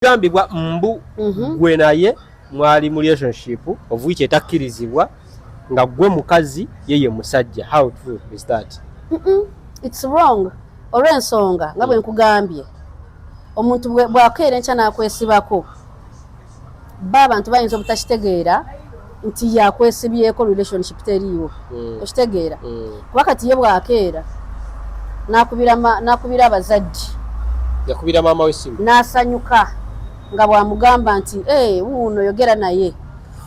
Gambibwa mbu gwe naye mwali mu relationship of which etakkirizibwa, nga gwe mukazi, ye ye musajja. How true is that? It's wrong, olw'ensonga nga bwe nkugambye, omuntu bw'akeera enkya n'akwesibako, ba abantu bayinza obutakitegeera nti yakwesibyeko, relationship teriiwo. Okitegeera? Kuba kati ye bw'akeera n'akubira abazadde, Yakubira maama w'essimu. n'asanyuka nga bw'amugamba nti, "Eh, wuuno yogera naye."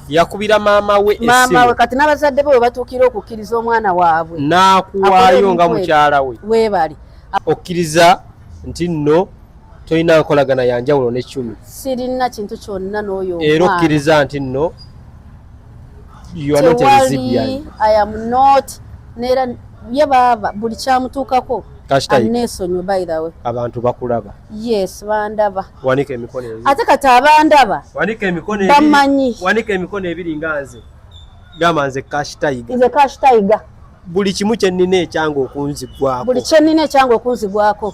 Yakubira maama we Maama we. essimu. Kati n'abazadde be bwe batuukira okukkiriza omwana waabwe N'akuwaayo nga akole ebintu. mukyala we. Weebali. Okkiriza nti nno tolina nkolagana yanjawulo ne Chumi? Sirina kintu kyonna n'oyo Era omwana. okkiriza nti nno you are not a lesbian? Tewali, I am not. Neera ye baaba buli kyamutuukako Cash Tiger. aneesonyiwe, by the way. Abantu bakulaba. Yes, bandaba. Wanika emikono ebiri. Ate kati abandaba Wanika emikono ebiri. bamanyi. Wanika emikono ebiri nga nze. Gamba, "Nze Cash Tiger." Nze Cash Tiger. Buli kimu kye nnina ekyange okunzigwako. Buli kyenina ekyange okunzigwako.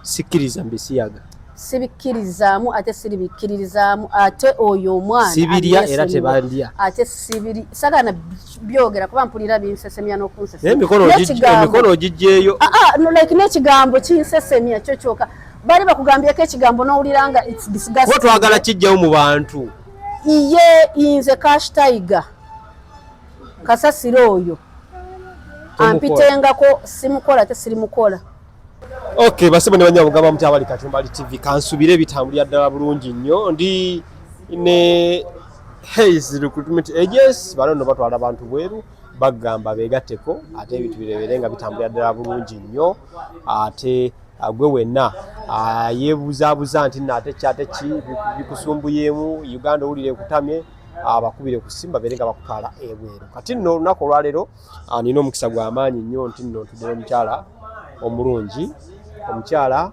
Sikkiriza mbisiyaga. Sibikkirizaamu ate siribikkiririzaamu, ate oyo omwana Sibirya era aneesonyiwe. tebandya. Ate sibiri, sagana byogera kuba mpulira binsesemya Naye n'okunsesemya. emikono ogiggyeeyo. Ah, ah, no, like n'ekigambo kinsesemya kyo kyokka. Bali bakugambyeko ekigambo n'owulira nga it's disgusting. Kuba twagala kijjawo mu bantu. Ye nze Cash Tiger, kasasiro oyo Tomukola. ampitengako, simukola ate sirimukola. Okay, basebo ne banyabo, gamba muti abali Kachumbali TV, kansubire bitambulira ddala bulungi nnyo. Ndi ne Hays Recruitment Agency. Bano nno batwala abantu bweru, bagamba beegatteko ate ebintu birebere nga bitambulira ddala bulungi nnyo. Ate gwe wenna yeebuzaabuza nti nno ate ki, ate ki bikusumbuyeemu Uganda, owulira ekutamye, abakubire ku ssimu babeere nga bakutwala ebweru. Kati nno olunaku olwaleero nina omukisa gw'amaanyi nnyo nti nno ntudde n'omukyala omulungi, omukyala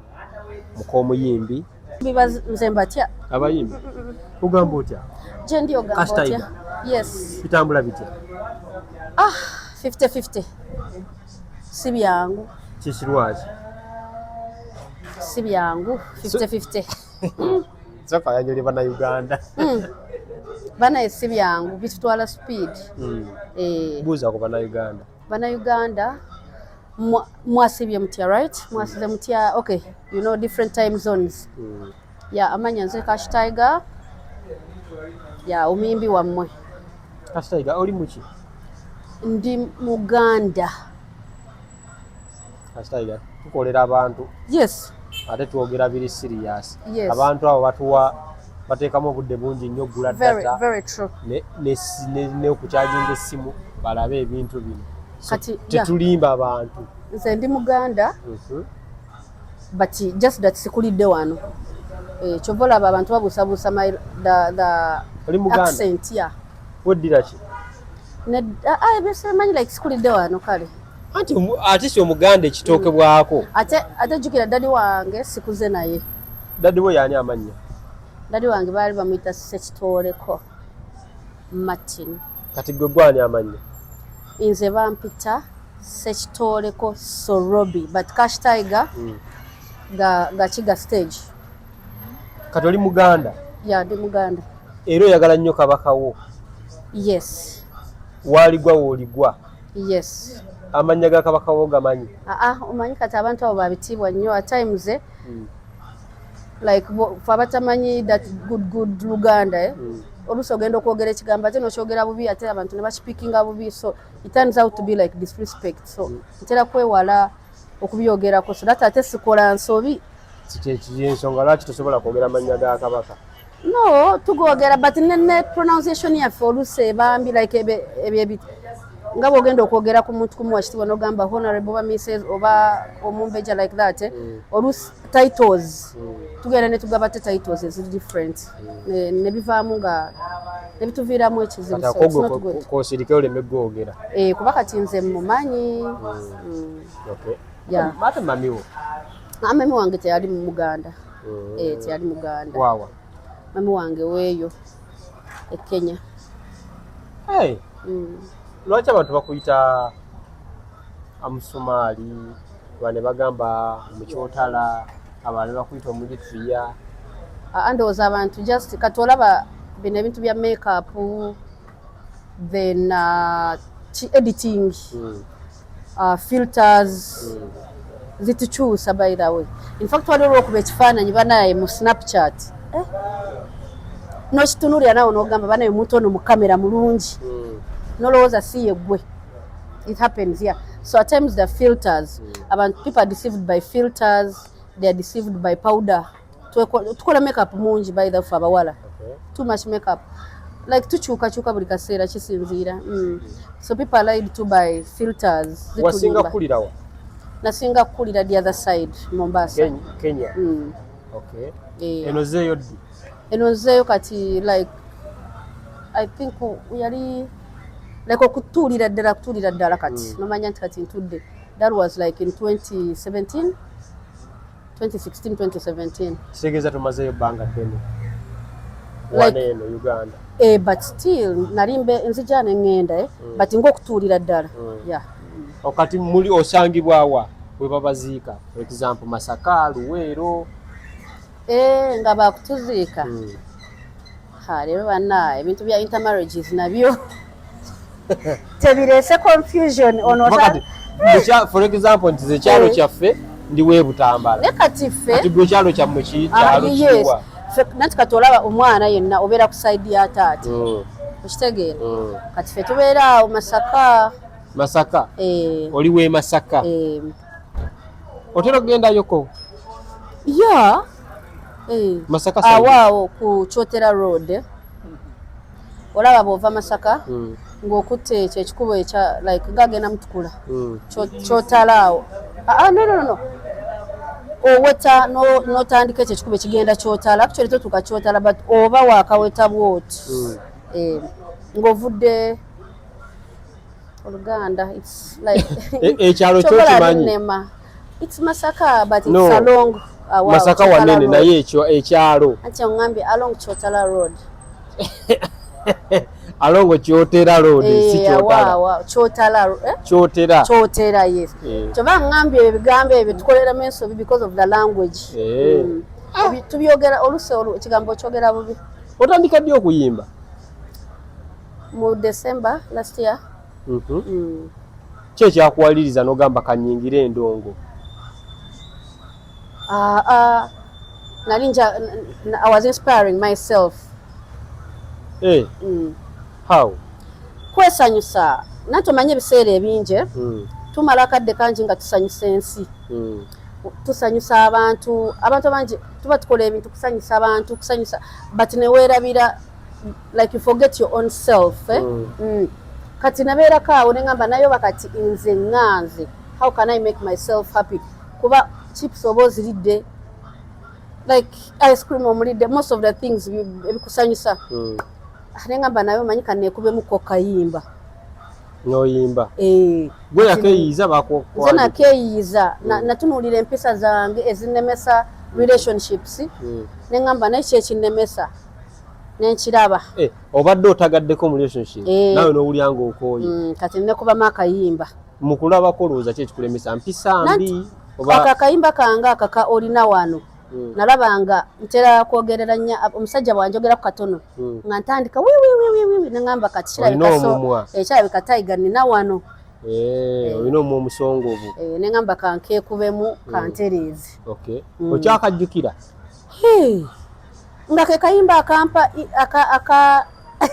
muk'omuyimbi. Nze mbatya. Abayimbi ogamba otya? Gye ndi, ogamba Cash otya? Tiger. Yes. Bitambula bitya? Ah, 50-50, si byangu. Kikirwaki? Si byangu, 50-50. Sooka oyanjulire Bannayuganda. Banaye, si byangu, bitutwala speed. Eh, Buuza ku Bannayuganda. Bannayuganda, mwasibye mutya? Right, mwasize mutya? Okay, you know different time zones. Ya, amanya nze Cash Tiger, ya omuyimbi wammwe. Cash Tiger, oli muki? Ndi Muganda. Cash Tiger, tukolera abantu. Yes. Ate twogera biri serious. Yes. Abantu abo batuwa, bateekamu obudde bungi nnyo okugula Very, data very true. n'okukyajinga essimu balabe ebintu bino. So, Kati, yeah. tetulimba abantu. Nze ndi Muganda, but just that sikulidde wano. Eh, kyova olaba abantu babuusabuusa the Oli Muganda? accent, yeah. Weddira ki? Ah, ah, ebyo like sikulidde wano kale. Anti ate si Omuganda ekitookebwako. Ate jjukira daddy wange sikuze naye. Daddy we yaani amannya? Daddy wange baali bamuyita Sekitooleko Martin. Kati gwe gwani amannya? Nze bampita Sekitooleko Sorobi, but Cash Tiger ga kiga stage. Kati oli Muganda? Ya, ndi Muganda. Era oyagala nnyo Kabaka wo? Yes. Waaligwa wooligwa? Yes. Amannya ga Kabaka wo gamanyi? Aa, omanyi kati abantu abo babitiibwa nnyo at times, eh, like fe abatamanyi that good good Luganda, eh? Oluusi ogenda okwogera ekigambo ate nokyogera bubi, ate abantu ne bakipikinga bubi, so it turns out to be like disrespect. So ntera kwewala okubyogerako so that ate sikola nsobi. Kyensonga lwaki tosobola kwogera mannya ga Kabaka? No, tugogera, but ne pronunciation yaffe oluusi ebambi like ebyo nga bwogenda okwogera ku muntu kumuwa kitiibwa nogamba honorable oba Mrs oba Omumbeja, like that, eh? Oluusi titles tugenda ne tugaba te titles eziri different, ne bivaamu nga ne bituviiramu ekizibu. Kati So it's not akogwe good. kosirike oleme gwogera. Eh, kuba kati nze mumanyi. Okay. Yeah. Ate mamiwo? Mami wange teyali mu Muganda. Eh, teyali Muganda. Wawa? Mami wange weeyo e Kenya. Hey, lwaki abantu bakuyita Amusomaali, bane bagamba Omukyotala, abalala bakuyita Omulitiriya? Ah, ndowooza abantu just kati olaba bino ebintu bya makeup, then editing, filters zitukyusa. By the way, in fact waliwo olwokuba ekifaananyi banaye mu Snapchat, eh? Nokitunulira nawe nogamba, banaye omuntu ono mu kamera mulungi, nolowooza si ye gwe. It happens, yeah. So at times the filters, abantu, people are deceived by filters, they are deceived by powder. Tukola makeup mungi, by the way, abawala. Too much makeup, like tukyukakyuka buli kaseera kisinziira. So people are lied to by filters. Wasinga Zitulimba. kukulirawa? Nasinga kukulira the other side, Mombasa. Kenya? Mm. Okay. Eh. Eno zeeyo ddi? Eno nzeeyo kati like I think yali like okutuulira ddala, kutuulira ddala kati nomanya nti kati ntudde, that was like in 2017, 2016, 2017. Kitegeeza tomazeeyo bbanga ddene Like- wana eno Uganda. Eh, but still nali mbe nzija neŋŋenda, eh? But ng'okutuulira ddala, yeah. Kati muli osangibwawa we babaziika, for example Masaka, Luweero? Eh, nga bakutuziika. Ha, leero banna ebintu bya intermarriages nabyo tebireese confusion ono. Kuba kati for example nti ekyalo kyaffe ndi weebutambala. Ne kati ffe Kati gwe ekyalo kyammwe ki? Ah, Kyalo yes. kiwa? Nanti kati olaba omwana yenna obeera ku side ya taata, okitegeera? Kati ffe tubeera awo Masaka. Masaka? Eh. Oli we Masaka? Eh. Otera okugendayoko? Yeah. Eh. Masaka side? Awo awo ku Kyotera Road, olaba bw'ova Masaka ng'okutte ekyo ekikubo ekya like ngagenda Mutukula, Kyotala awo. Ah, ah, no, no, no, no. Oweta n'otandika ekyo ekikubo ekigenda Kyotala. Actually totuuka Kyotala, but oba wakaweta bwoti. Eh, ng'ovudde Oluganda, it's like Ekyalo kyo Kyokola kimanyi? Nnema. It's Masaka, but it's No. along wow, Masaka Kyotala wanene. Road. Naye ekyo ekyalo? Anti oŋŋambye along Kyotala Road. Along Kyotera Road, si Eh, Kyotala. awo, Kyotala, eh? Kyotera. Kyotera, yes. Eh. Kyova ŋŋambye ebigambo ebyo tukoleramu ensobi because of the language. Eh. Tubyogera olusi ekigambo okyogera bubi. Otandika ddi okuyimba? Mu December last year. Ki ekyakuwaliriza n'ogamba kanyingire endongo? Ah, ah, nali I was inspiring myself. Eh, how? Kwesanyusa, nanti omanye ebiseera ebingi tumala akadde kangi nga tusanyusa ensi, tusanyusa abantu, abantu abangi tuba tukola ebintu kusanyusa abantu, kusanyusa, but neweerabira, like you forget your own self, eh? Kati nabeerako awo neŋŋamba naye oba kati nze ŋŋanze, how can I make myself happy? Kuba chips oba oziridde, like ice cream omulidde, most of the things ebikusanyusa. Neŋŋamba naye omanyi kaneekubemuko kayimba. N'oyimba? Eh, Gwe yakeeyiza? Nze Bakuwa? Nakeeyiza. Natunuulira empisa zange ezinnemesa relationships, neŋŋamba naye ki ekinnemesa, nenkiraba. Eh, obadde otagaddeko mu relationship? Eh. Nawe n'owulira ng'okooye? Kati nekubamu akayimba. Mu kulabako olowooza ki ekikulemesa? Mpisa mbi Nanti oba? Ako akayimba kange akaka olina wano, nalaba nga ntera kwogerera nnyo omusajja bwanjogerako katono, nga ntandika wiwiwiwiwi, neŋŋamba kati Olina kirabika so omumwa. eh, kirabika tayiga nina wano. Eh, olina omumwa omusongovu. Eh, neŋŋamba kankeekubemu kantereeze. Okay, okyakajjukira? Hey, nga ke kayimba akampa aka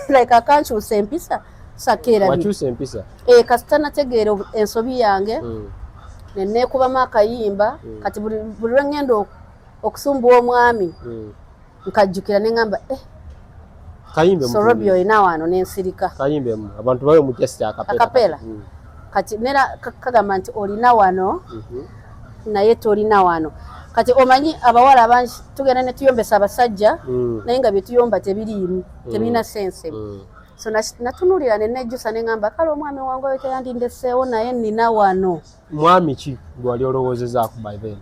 like akankyusa empisa sakeerabira. Wakyusa empisa? Eh, kasita nategeera ensobi yange, neneekubamu akayimba. Kati buli lwe ŋŋenda okusumbuwa omwami, nkajjukira neŋŋamba, eh, Kayimbe. Sorobi olina wano, nensirika. Kayimbemu abantu bawe mu just acapella. Acapella? Kati nera kagamba nti olina wano, naye tolina wano. Kati omanyi abawala abangi tugenda ne tuyombesa abasajja, naye nga byetuyomba tebiriimu, tebirina sense. So natunuulira nenejjusa neŋŋamba kale omwami wange oyo teyandindeseewo, naye nina wano. Mwami ki gwe wali olowoozezaako by then?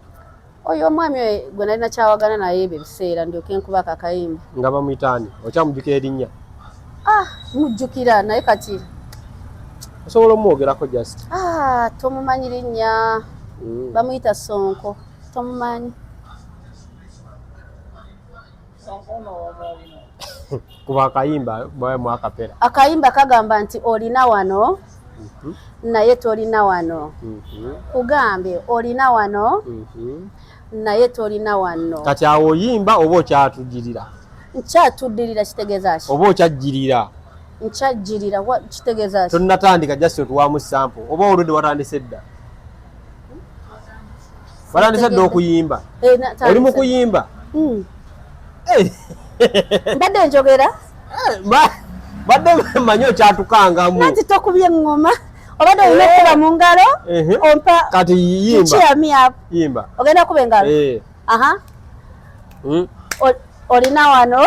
Oyo omwami oyo gwe nali nakyawagana naye ebyo ebiseera ndyoke nkubako akayimba. Nga bamuyitaani? Okyamujjukira erinnya? Ah, mujjukira, naye kati Osobola omwogerako just? Ah, tomumanyi linnya. Bamuyita Sonko, tomumanyi? Kuba akayimba bwawe akapera. Akayimba kagamba nti olina wano naye tolina wano. Kugambye olina wano naye tolina wano. Kati awo oyimba oba okyatujjirira? Nkyatuddirira kitegeeza ki? Oba okyajjirira? Nkyajjirira kitegeeza ki? Tonnatandika, just otuwaamu sample, oba olwedde watandise dda? Watandise dda okuyimba? Eh, Oli mu kuyimba? Mm. Eh, Mbadde njogera. Badde manyi okyatukangamu. Nanti tokubye eŋŋoma, obadde olina okukuba mu ngalo. Ompa. Kati yimba. Cheer me up. Yimba. Ogenda kuba engalo? Eh. Aha. Olina wano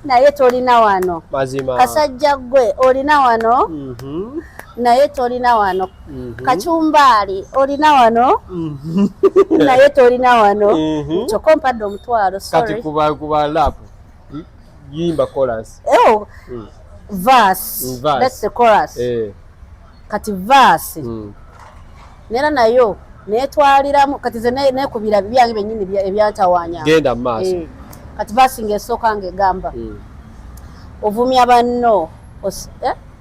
naye tolina wano. Mazima. Kasajja gwe, olina wano naye tolina wano. Kacumbaali, olina wano naye tolina wano. Kyokka ompadde 5,000. Kati Sorry. kuba rap, yimba chorus. Oh, verse. Verse. That's the chorus. Eh. Kati verse nera nayo netwaliramu. Kati ze nekubira byange bennyini ebyantawaanya. Genda mu maaso. Eh. Kati verse ng'esooka ng'egamba, ovumya banno,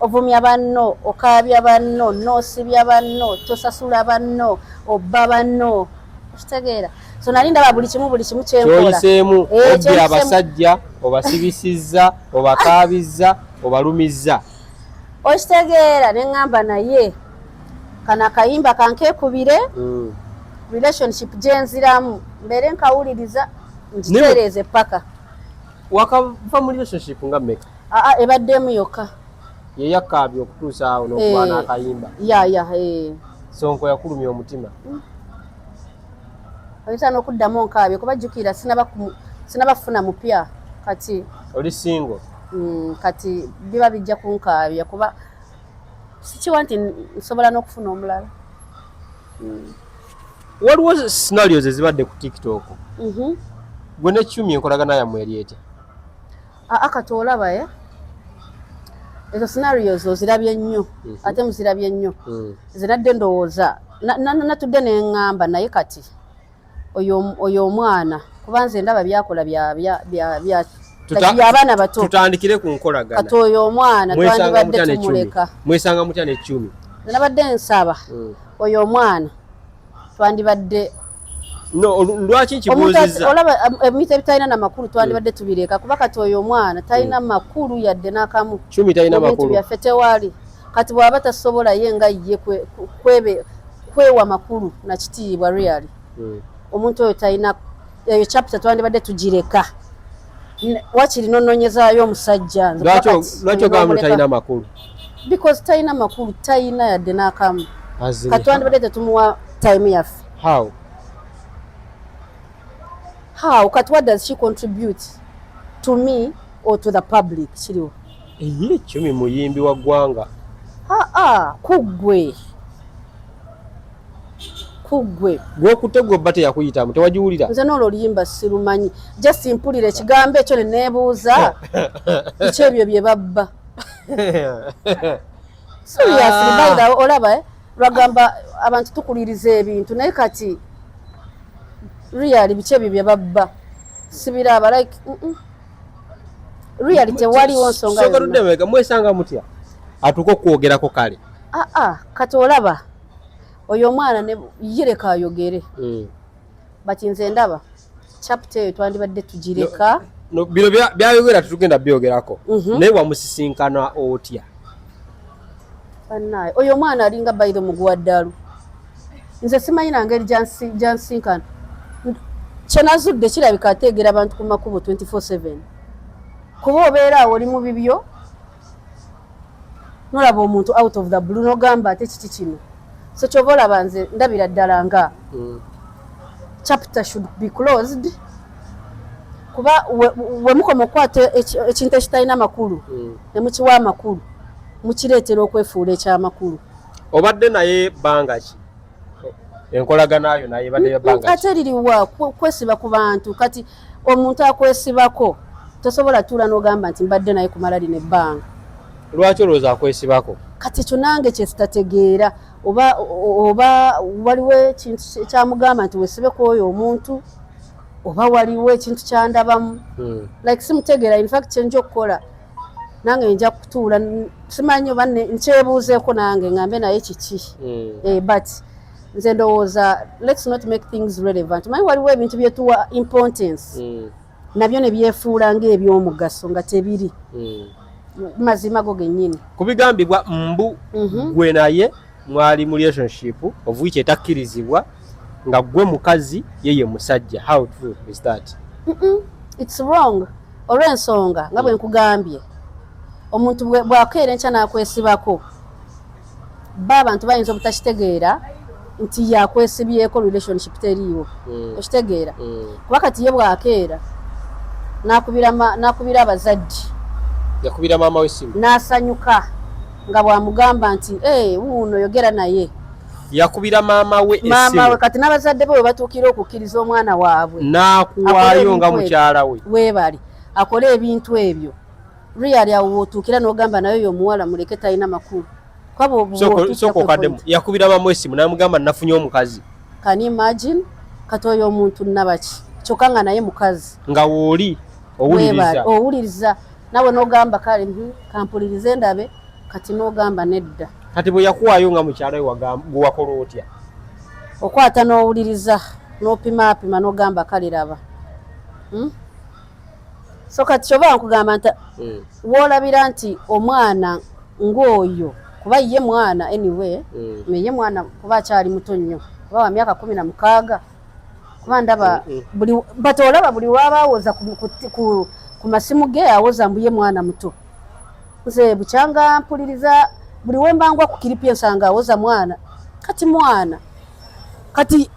ovumya banno, okaabya banno, noosibya banno, tosasula banno, obba banno. Okitegeera? So nali ndaba buli kimu, buli kimu kyenkola. Kyoyiseemu. Eh, Obbye kyoyiseemu. abasajja, obasibisizza, obakaabizza, obalumizza. Okitegeera? Neŋŋamba naye kano akayimba kankeekubire relationship gyenziramu mbeere nkawuliriza, nkitereeze paka. Wakava mu relationship nga mmeka? Aa, ebaddemu yokka. Yeyakaabye okutuusa awo n'okuba Eh. n'akayimba. Ya. Sonko yakulumya omutima. Oyinza n'okuddamu onkaabye, kuba jjukira sinaba kufuna mupya kati. Oli single. Kati biba bijja kunkaabya, kuba sikiwa nti nsobola n'okufuna omulala. Waliwo scenarios ezibadde ku TikTok. Gwe nekyumya, enkolagana yammwe eri etya? Aa, kati olaba, e ezo scenarios ozirabye nnyo. Ate muzirabye nnyo. Nze nadde ndowooza natudde neŋŋamba naye kati oyo omwana, kuba nze ndaba byakola byabaana bato. Tutandikire ku nkolagana. Kati oyo omwana Mwesanga twandibadde mutya nekyumi? tumuleka. Mwesanga mutya nekyumi? Nze nabadde nsaba oyo omwana twandibadde No, lwaki omuntu nkibuuzizza? olaba ebintu ebitalina namakulu twandibadde tubireka, kuba kati oyo omwana talina makulu yadde n'akamu. Kyumi talina Mu bintu makulu. byaffe tewali. Kati bw'aba tasobola ye nga ye kwewa makulu nakitiibwa, really, omuntu oyo talina. Eyo chapter twandibadde tugireka. Wakiri nononyezaayo omusajja. Nze kuba kati Lwaki ogamba n'omuleka. talina makulu? Because talina makulu, talina yadde n'akamu. As in Kati twandibadde tetumuwa time yaffe. How? How? Kati what does she contribute to me or to the public? Kiriwo? Eye, Kyumi muyimbi wa ggwanga. Aa, kuggwe, kuggwe. Gwokutte gwe bba teyakuyitamu, tewagiwulira? Nze n'olwo oluyimba sirumanyi, just mpulira ekigambo ekyo ne neebuuza biki ebyo bye babba. Seriously. Ah. By the way, olaba, eh, lwagamba abantu tukuliriza ebintu, naye kati really biki ebyo bye babba sibiraba, like Really tewaliwo nsonga Soka yonna. tudde emabega, mwesanga mutya atuuka okwogerako kale? Aa, kati olaba oyo omwana ne yireka ayogere, but nze ndaba chapter eyo twandibadde tugireka. No, bino byayogera tetugenda byogerako. Naye wamusisinkana otya? Bannaye, oyo omwana alinga bayire muguwa ddalu. Nze simanyi na ngeri gyansinkana. Kyenazudde kirabika ateegera abantu ku makubo 24/7, kuba obeera awo oli mu bibyo nolaba omuntu out of the blue, nogamba ate kiki kino? So kyova olaba nze ndabira ddala nga chapter should be closed, kuba we mukoma okukwata ekintu ekitalina makulu ne mukiwa amakulu, mukireetera okwefuula ekyamakulu. Obadde naye bbanga ki? Enkolagana yo naye ebadde ya bbanga ki? Ate ririwa kwesiba ku bantu? Kati omuntu akwesibako tosobola tuula n'ogamba nti mbadde naye kumala lino ebbanga. Lwaki olowooza akwesibako? Kati ekyo nange kyesitategeera, oba waliwo ekintu kyamugamba nti wesibe ku oyo omuntu. Oba waliwo ekintu kyandabamu. Like simutegeera. In fact, kyenja okukola nange nja kutuula, simanyi oba nkyebuuzeeko nange ngambe naye kiki. But nze ndowooza let's not make things relevant. Manyi waliwo ebintu byetuwa importance, nabyo ne byefuula ng'ebyomugaso nga tebiri. Mazima go gennyini. Ku bigambibwa mbu gwe naye mwali mu relationship of which etakkirizibwa, nga gwe mukazi, ye ye musajja. How true is that? It's wrong, olw'ensonga nga bwe nkugambye, omuntu bw'akeera enkya n'akwesibako, ba abantu bayinza obutakitegeera nti yakwesibyeko, relationship teriiwo. Okitegeera? Kuba kati ye bw'akeera n'akubira abazadde, Yakubira maama w'essimu. n'asanyuka nga bw'amugamba nti, "Eh, wuuno yogera naye." Yakubira maama we Maama we. essimu. Kati n'abazadde be bwe batuukira okukkiriza omwana waabwe N'akuwaayo nga akole ebintu. mukyala we. Weebale akole ebintu ebyo. Really, awo wootuukira n'ogamba naye oyo omuwala muleke, talina makulu. Kuba bw'otuukira Sooka ku okaddemu. point. Yakubira maama w'essimu n'amugamba, "Nafunye omukazi." Can you imagine? Kati oyo omuntu nabaki, kyokka nga naye mukazi. Nga wooli Weebale, owuliriza. Owuliriza nawe n'ogamba kale, kampulirize ndabe. Kati n'ogamba nedda. Kati bwe yakuwaayo nga mukyala we, gwe wakola otya? Okwata n'owuliriza n'opimaapima n'ogamba kale raba. So kati kyova nkugamba nti woolabira nti omwana ng'oyo, kuba ye mwana anyway, ye mwana kuba akyali muto nnyo, kuba wa myaka 16, kuba ndaba buli, but olaba buli waba awoza ku masimu ge awoza mbu ye mwana muto. Nze bukyanga mpuliriza, buli wembangwa ku clip ensanga awoza mwana. Kati mwana, kati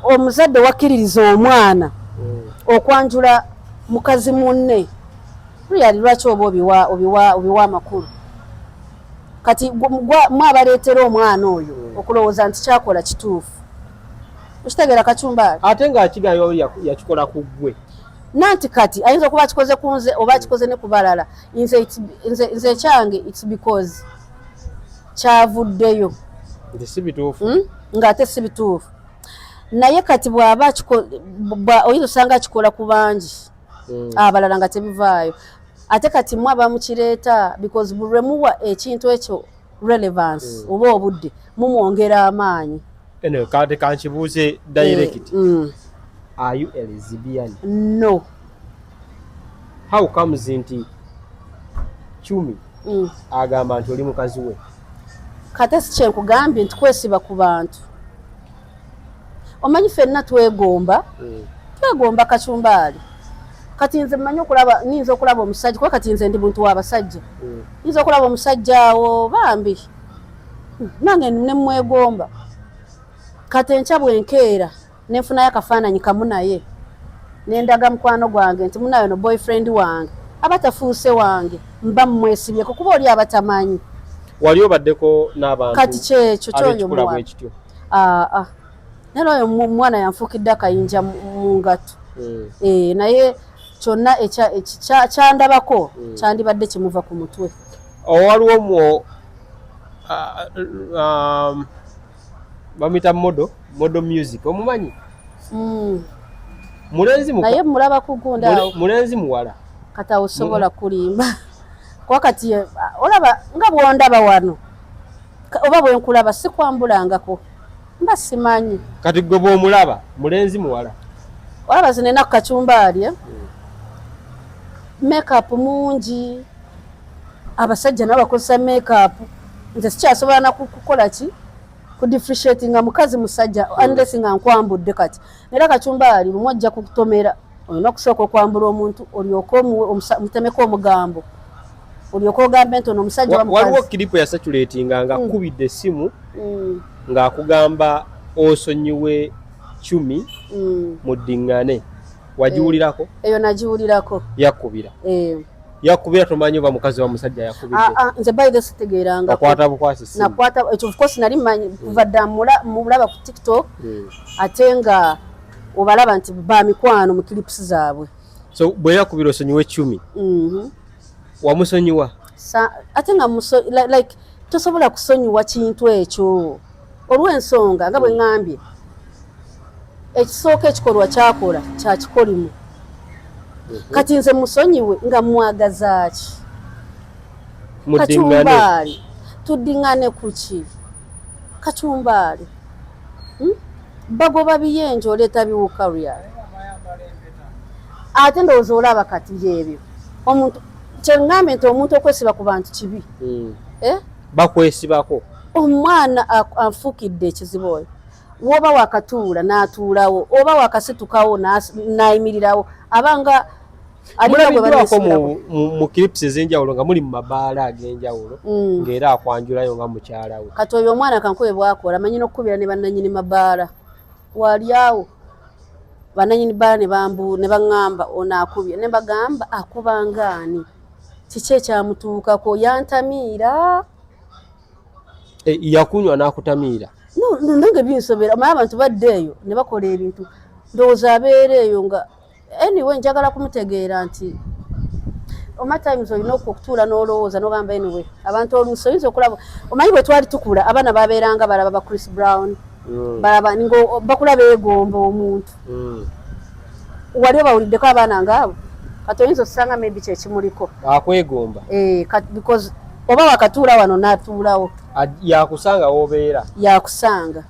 omuzadde wakkiririza omwana okwanjula mukazi munne, really, lwaki oba obiwa amakulu? Kati mwe abaleetera omwana oyo okulowooza nti kyakola kituufu. Okitegeera, Kacumbaali? Ate ng'akigambibwa yakikola ku ggwe. Nanti kati ayinza okuba akikoze ku nze oba akikoze ne ku balala. Nze ekyange, it's because kyavuddeyo Nti si bituufu. Ng'ate si bituufu. Naye kati bw'aba oyinza osanga akikola ku bangi abalala nga tebivaayo. Ate kati mwe abamukireeta, because buli lwe muwa ekintu ekyo relevance oba obudde, mumwongera amaanyi. Anyway, kati kankibuuze direct. Are you a lesbian? No. How comes nti Chumi agamba nti oli mukazi we? Kate si kyenkugambye nti kwesiba ku bantu? Omanyi ffenna twegomba, twegomba kacumbaali. Kati nze mmanyi okulaba, nyinza okulaba omusajja, kuba kati nze ndi muntu w'abasajja, nyinza okulaba omusajja awo bambi, nange nemwegomba. Kati enkya bwenkeera nenfunayo akafaananyi kamu naye, nendaga mukwano gwange nti munayo no boyfriend wange, aba tafuuse wange, mba mumwesibyeko kuba oli aba tamanyi. Wali obaddeko n'abantu Kati kyekyo kyoyo ab'ekikula muwala. bwe kityo? Aa, naye oyo mwana yanfuukidde akayinja mu ngato. Eh, naye kyonna kyandabako kyandibadde kimuva ku mutwe. Waliwo mwo bamuyita Model Music, omumanyi? Mulenzi Naye mulaba kugunda awo. Mulenzi muwala? Kati awo sobola kulimba, kuba kati olaba nga bwondaba wano, oba bwenkulaba, sikwambulangako, mba simanyi. Kati gwe bw'omulaba, mulenzi muwala? Olaba zino enaku kacumbaali, eh? Makeup mungi, abasajja nabo bakozesa makeup. Nze sikyasobola na kukola ki, kudifferentiatinga mukazi musajja, unless nga nkwambudde. Kati era kacumbaali lumu ojja kukutomera, olina okusooka okwambula omuntu, olyoke omutemeko omugambo, olyoke ogambe nti ono omusajja wa Waliwo mukazi. Clip yacirculatinga nga akubidde essimu ng'akugamba osonyiwe Cumi, muddiŋŋane. Wagiwulirako? Eyo nagiwulirako. Yakubira? Eh. Yakubira, tomanyi oba mukazi wa musajja yakubidde? Ah, ah, nze by the sitegeeranga. Wakwata bukwasi essimu? Nakwata ekyo, of course nali mmanyi kuva dda mulaba ku TikTok, ate nga obalaba nti ba mikwano mu clips zaabwe. So bwe yakubira osonyiwe Cumi, wamusonyiwa? Ate nga like tosobola kusonyiwa kintu ekyo, olw'ensonga nga bwe ŋŋambye. Ekisooka, ekikolwa kyakola kyakikolimu. Kati nze musonyiwe nga mwagazaaki? Muddiŋŋane. Kacumbaali, tuddiŋŋane kuki? Kacumbaali, Bagoba biyenje, oleeta biwuka ryali. Ate ndowooza olaba kati byebyo omuntu kyeŋŋambye nti omuntu okwesiba ku bantu kibi. Eh? Bakwesibako. Omwana anfuukidde ekizibu oyo. Woba wakatuula n'atuulawo, oba wakasitukawo n'ayimirirawo, abanga alinga gwe Mulabiddwako baneesibirako. mu clips ez'enjawulo nga muli mu mabaala ag'enjawulo, ng'era akwanjulayo nga mukyala we. Kati oyo omwana kankube bwakola, amanyi n'okukubira ne bannanyini mabaala. Wali awo bannanyini baala ne bambu ne baŋŋamba ono akubye, ne bagamba akuba ngaani, kiki ekyamutuukako, yantamiira. Eh, yakunywa n'akutamiira? No, no, nange binsobera. Omanyi abantu badde eyo ne bakola ebintu, ndowooza abeera eyo nga anyway njagala kumutegeera nti oma times olina okutuula n'olowooza n'ogamba anyway abantu oluusi oyinza okulaba, omanyi bwe twali tukula abaana babeeranga balaba ba Chris Brown, balaba ngo bakula beegomba omuntu. Wali obawuliddeko abaana ngaabo? Kati oyinza osanga maybe kyekimuliko. Akwegomba. Eh, because oba wakatuula wano n'atuulawo. Yakusanga w'obeera. Yakusanga.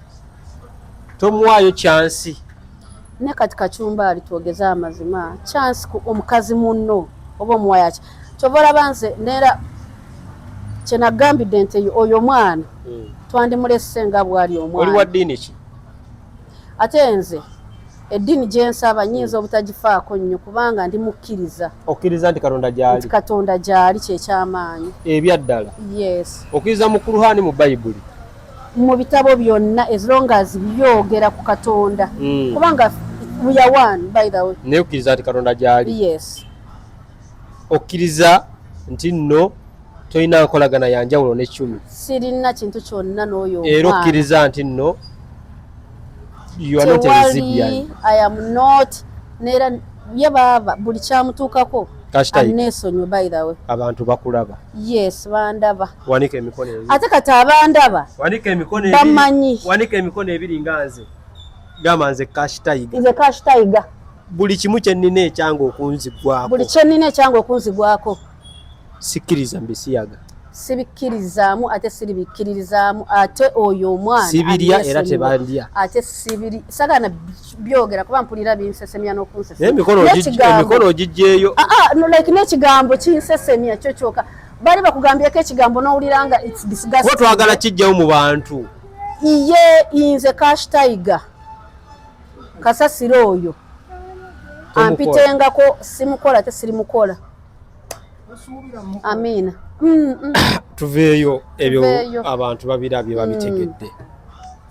Tomuwaayo chance? Ne kati Kacumbaali, twogeze amazima, chance ku omukazi munno oba omuwayaki, kyova olaba nze neera kyenagambidde nti oyo omwana twandimulese nga bwali Oli wa omwana. ddiini ki? Ate nze eddiini gyensaba nyinza obutagifaako nnyo kubanga ndi mukkiriza. Okkiriza nti Katonda gyali? Nti Katonda gyali, kyekyamaanyi. Ebyaddala? Yes. Okkiriza mu Kuruhaani, mu Bayibuli? Mu bitabo byonna, as long as byogera ku Katonda. Kubanga we are one, by the way. Naye okkiriza nti Katonda gyali? Yes. Okkiriza nti nno tolina nkolagana yanjawulo ne Cumi? Sirina kintu kyonna n'oyo Era omwana. okkiriza nti nno you are not a lesbian? Tewali, I am not. Neera ye baaba buli kyamutuukako Cash Tiger. aneesonyiwe, by the way. Abantu bakulaba. Yes, bandaba. Wanika emikono ebiri. Ate kati abandaba Wanika emikono ebiri. bamanyi. Wanika emikono ebiri nga nze. Gamba, nze Cash Tiger. Nze Cash Tiger. Buli kimu kye nnina ekyange okunzigwako. Buli kyenina ekyange okunzigwako. Sikkiriza mbisiyaga. Sibikkirizaamu ate siribikkiririzaamu, ate oyo omwana Sibirya era aneesonyiwe. Tebandya. Ate sibiri sagana byogera kuba mpulira binsesemya Naye n'okunsesemya. emikono ogiggyeeyo. Ah, ah, no, like n'ekigambo kinsesemya kyo kyoka. Bali bakugambyeko ekigambo n'owulira nga it's disgusting. Kuba twagala kijjawo mu bantu. Iye nze Cash Tiger, kasasiro oyo Tomukola. ampitengako simukola ate sirimukola. Amiina. Tuveeyo ebyo. Tuveeyo. Abantu babirabye, babitegedde.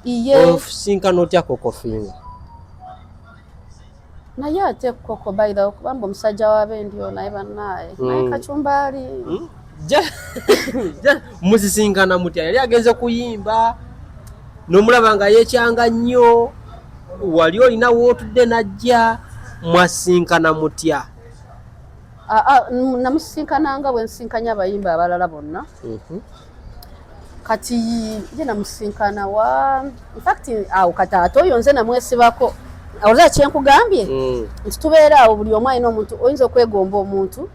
Iye. Osinkana otya Coco Finger? Naye ate Koko, by the way, kubamba omusajja w'abendyo, naye bannaaye, naye Kacumbaali. Musisinkana mutya? Yali agenze kuyimba n'omulaba nga yeekyanga nnyo, wali olina wootudde najja, mwasinkana mutya? Ah, ah, namusisinkananga bwe nsinkanya abayimba abalala bonna. Kati ye namusinkana wa, infact awo kati ate oyo nze namwesibako. Olaba kyenkugambye nti tubeera awo buli omu alina omuntu, oyinza okwegomba omuntu.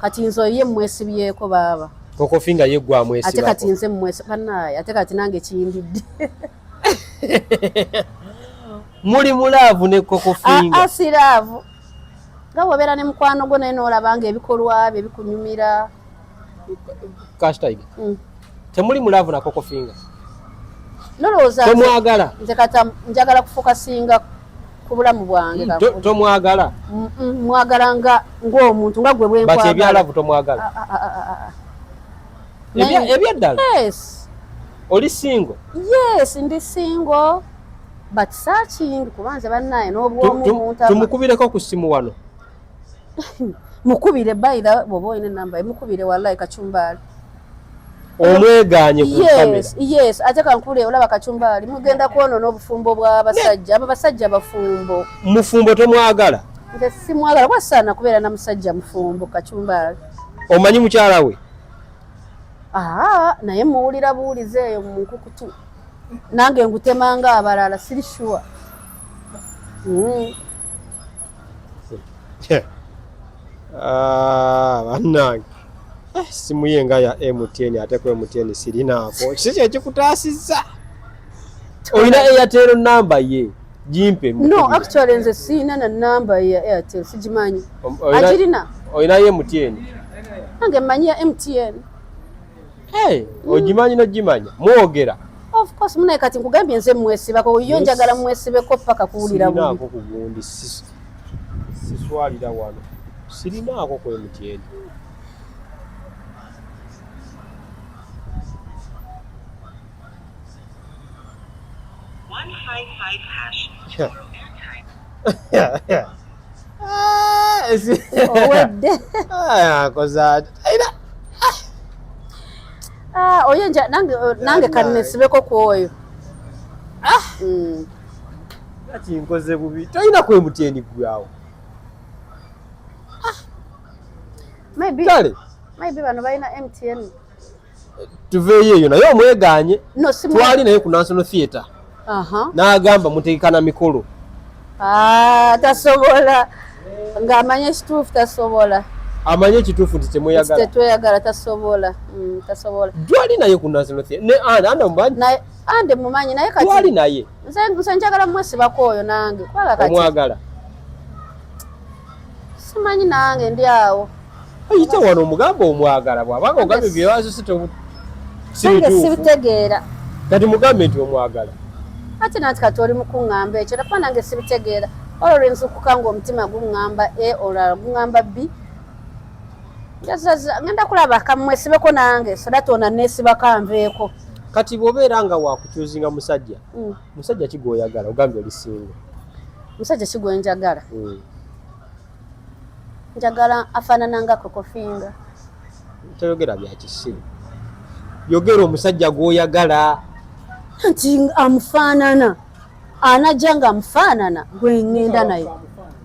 Kati nze oyo ye mwesibyeko baaba. Coco Finger ye Ate gwamwesibako? Kati nze mwesi bannaaye, ate kati nange kiyindidde. Muli mu love ne Coco Finger? Si love, nga bw'obeera ne mukwano gwo naye n'olaba nga ebikolwa bye bikunyumira. Cash Tiger. Temuli mu love na Coco Finger? Nolowooza Tomwagala? Nze kata njagala kufocusinga ku bulamu bwange. Tomwagala? Mwagala nga ng'omuntu nga gwe But bwenkwagala. Ebya love tomwagala? Ah, ah, ah, ah, ah. Ebyaddala? Yes. Oli single? Yes, ndi single but searching, kuba nze bannaye n'obwomu buntama. Tumukubireko ku ssimu wano? Mukubire bayira bw'oba olina enamba ye, mukubire wallahi Kacumbaali. Omweganye ku kamera? Yes, ate kankule, olaba Kacumbaali mugenda kwonoona obufumbo bw'abasajja. Abo basajja bafumbo. Mufumbo, tomwagala? Nze simwagala kuba saana kubeera na musajja mufumbo, Kacumbaali. Omanyi mukyala we? Aa, naye muwulira buwulize eyo mu nkukutu, nange ngutemanga abalala, siri sure. Ah, bannange, simu ye nga ya MTN, ate ku MTN sirinaako. Kisi kyekikutaasizza, olina Airtel namba ye? Gimpe. No, actually nze siina na namba ya Airtel, sigimanyi. Agirina. Olinayo MTN? Nange mmanyi ya MTN. Hey, ogimanyi nogimanya, mwogera? Of course, munaye kati nkugambye nze mwesibako yo, njagala mwesibeko paka kuwulira bubi. Sirinaako ku gundi, siswalira wano, sirinaako ku MTN. 155 hash. Ah, Owedde. Ah, akoze atya? Era Ah, oyo nange kannesibeko ku oyo. Kati nkoze bubi, tolina ku MTN gwe awo? Maybe. Kale. Maybe bano balina MTN. Tuveeyo eyo, naye omweganye? No, si Twali naye ku National Theatre, n'agamba mutegekana mikolo. Ah, tasobola, ng'amanye ekituufu, tasobola. Amanye ekituufu nti temweyagala. Tetweyagala, tasobola. Tasobola. Twali naye ku National Theatre ne Anda, Anda mumanyi? Naye ande mumanyi, naye Twali kati naye. nze njagala mwesibako oyo nange, kubanga kati Omwagala? Simanyi, nange ndi awo. Ayita wano omugamba omwagala, bw'abanga ogambye byewazose si Nange bituufu. sibitegeera. Kati mugambe nti omwagala. Ate nanti kati oli mukuŋŋamba ekyo, nakuba nange sibitegeera. Olwo nzukuka ng'omutima guŋŋamba A, olulala guŋŋamba B. Njazaza ngenda kulaba kamwesibeko nange so that ona neesibako anveeko. Kati bw'obeera nga wakukyuzinga musajja, musajja ki gw'oyagala? Ogambye oli single. Musajja ki gwe njagala? Njagala afaanana nga Coco Finger. Toyogera bya kisiru, yogera omusajja gw'oyagala. Nti amufaanana, anajja nga amufaanana gwe ŋŋenda naye.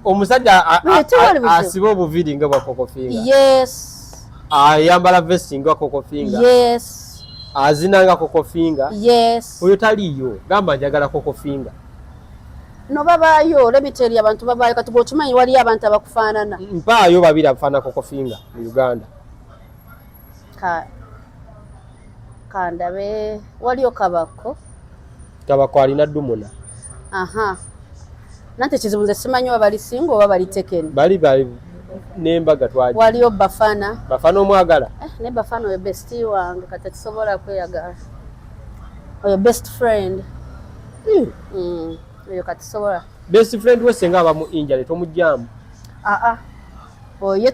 Omusajja Naye tewali buzibu. asiba obuviri nga bwa Coco Finger, Yes. ayambala vesti nga Coco Finger, Yes. azina nga Coco Finger. Yes. Oyo taliiyo, gamba njagala Coco Finger. No, babaayo, lemiteri abantu babaayo. Kati bw'okimanyi waliyo abantu abakufaanana. Mpaayo babiri abafaanana Coco Finger mu Uganda. Kandabe, waliyo Kabako. Kabako alina ddumuna. Aha, nante kizibu nze simanyi oba bali single oba bali taken. Bali n'embaga twagi. Waliyo Bafana. Bafana omwagala? Eh, ne Bafana oyo bestie wange, kati tetusobola kweyagala, oyo best friend. Oyo kati sobola. Best friend we senga aba mu injury tomugyamu? Aa, oyo ye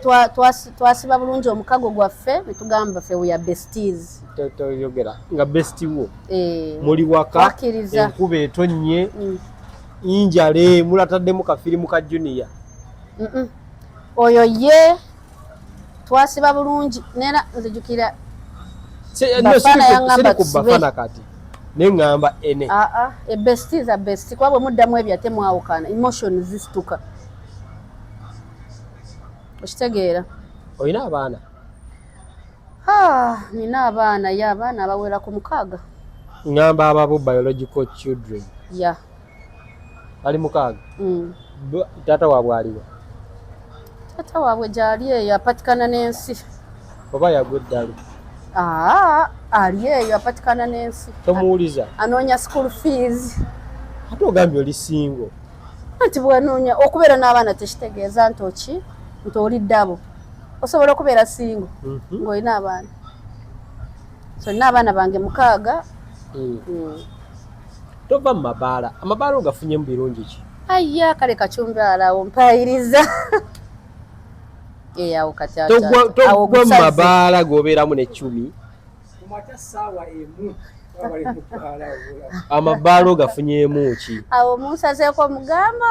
twasiba bulungi omukago gwaffe netugamba ffe we are besties. Toyogera nga best wo. Eh, muli waka, Twakkiriza. enkuba etonnye, injale, mulataddemu kafirimu ka Junior. Oyo ye twasiba bulungi nera nzijukira. No, Bafana yaŋŋamba siri ku tusibe. Bafana kati neŋŋamba ene. Aa, e bestie za bestie, kuba bwe muddamu ebyo ate mwawukana, emotions zisituka, okitegeera? Olina abaana? Ah, nina abaana, ye abaana abawera ku 6. Ŋŋamba ababo, biological children. Ya. Bali 6? Mm. Taata waabwe aliwa? Taata waabwe gyali eyo apatikana n'ensi. Oba yagwa eddalu? Aa, ali eyo apatikana n'ensi. Tomuwuliza? Anoonya school fees. Ate ogambye oli single. Anti bwanoonya, okubeera n'abaana tekitegeeza nti oki nti oli ddabo. Osobola okubeera single ng'olina abaana. So nina abaana bange 6. Tova mu mabaala, amabaala ogafunyemu birungi ki? Aya, kale kacumbi awo mpayiriza. Eh, awo kati awo Togwa mu gusaze. mabaala g'obeeramu n'eccumi. Kumakya ssaawa 1 baba bali mu bbaala obula. Amabaala ogafunyemu ki? Awo munsazeeko omugambo,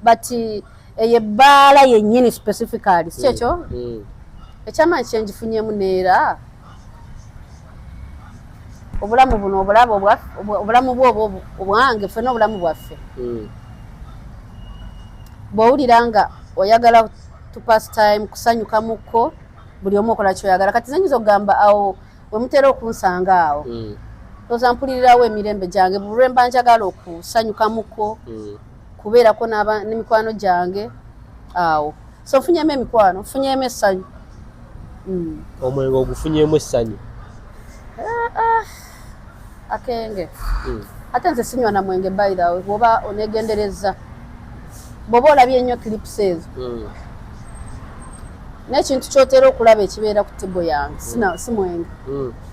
but eyo ebbaala yennyini specifically si kyekyo. Ekyamaanyi kyengifunyemu neera obulamu buno, obulabo obulamu bwo obwo obwange, ffena obulamu bwaffe. Bw'owulira nga oyagala to pass time, kusanyukamukko, buli omu okola kyoyagala. Kati nze nyinza okugamba awo we mutera okunsanga awo. Ndowooza mpulirirawo emirembe gyange buli lwe mba njagala okusanyukamuko, kubeerako n'emikwano gyange awo. So nfunyemu emikwano, nfunyemu essanyu. Omwenge ogufunyemu essanyu? Akenge. Ate nze sinywa na mwenge, by the way. Bw'oba onegendereza, bw'oba olabye ennyo clips ezo, n'ekintu ky'otera okulaba ekibeera ku table yange si mwenge.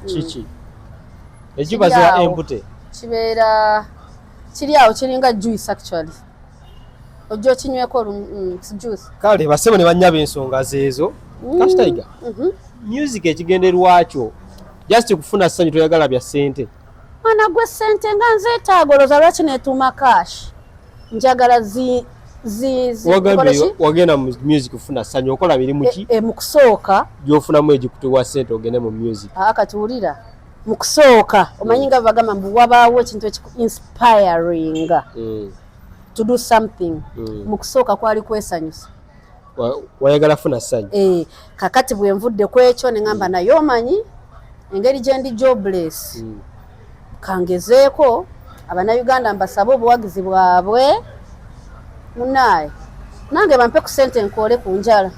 Kiki ekiba za Awo. Empute? Kibeera kiri awo, kiringa juice actually, ojja okinyweko olumu, it's juice. Kale basebo ne bannyaba, ensonga zeezo. Kash Tiger, music ekigenderwakyo just kufuna ssanyu, toyagala bya ssente? Mwana gwe, sente nga nzeetaaga. Olowooza lwaki neetuuma Cash? Njagala zi Wagambye nkole ki? Wagenda mu music kufuna ssanyu. Okola mirimu ki E, mu kusooka gyofunamu egikutuwa ssente ogende mu music? Aa, kati wulira, mu kusooka omanyi nga bagamba mbu wabaawo ekintu ekiku inspiringa to do something. Mu kusooka kwali kwesanyusa. Wayagala funa ssanyu. E, kakati bwe nvudde ku ekyo ne ŋŋamba, naye omanyi engeri gye ndi jobless, kangezeeko Abannayuganda mbasabe obuwagizi bwabwe, munaaye nange bampe ku sente nkoole ku njala.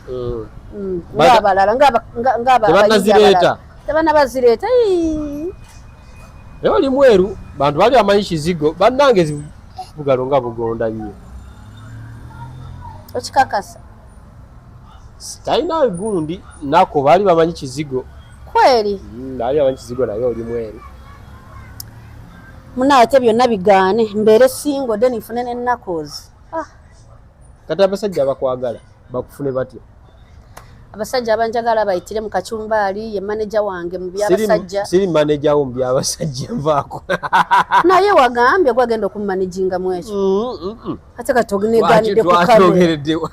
Ng'abalala Tebannazireeta. Ng'abalala tebannabazireeta. Ii. Naye oli mweru, bantu bali bamanyi kizigo. Bannange, bugalo nga bugonda nnyo. Okikakasa? Talina gundi nako, baali bamanyi kizigo. Kweri? Baali bamanyi kizigo, naye oli mweru. Munaaye, ate byonna bigaane, mbeere single, then nfune n'ennakozi. Ah, Kati abasajja abakwagala bakufune batya? Abasajja abanjagala bayitire mu Kacumbaali, ye maneja wange mu byabasajja. Siri maneja wo mu byabasajja, nvaako. Naye wagambye gwagenda okummanejinga mu ekyo. Ate kati oneganidde ku kamera. Twakyogereddewo.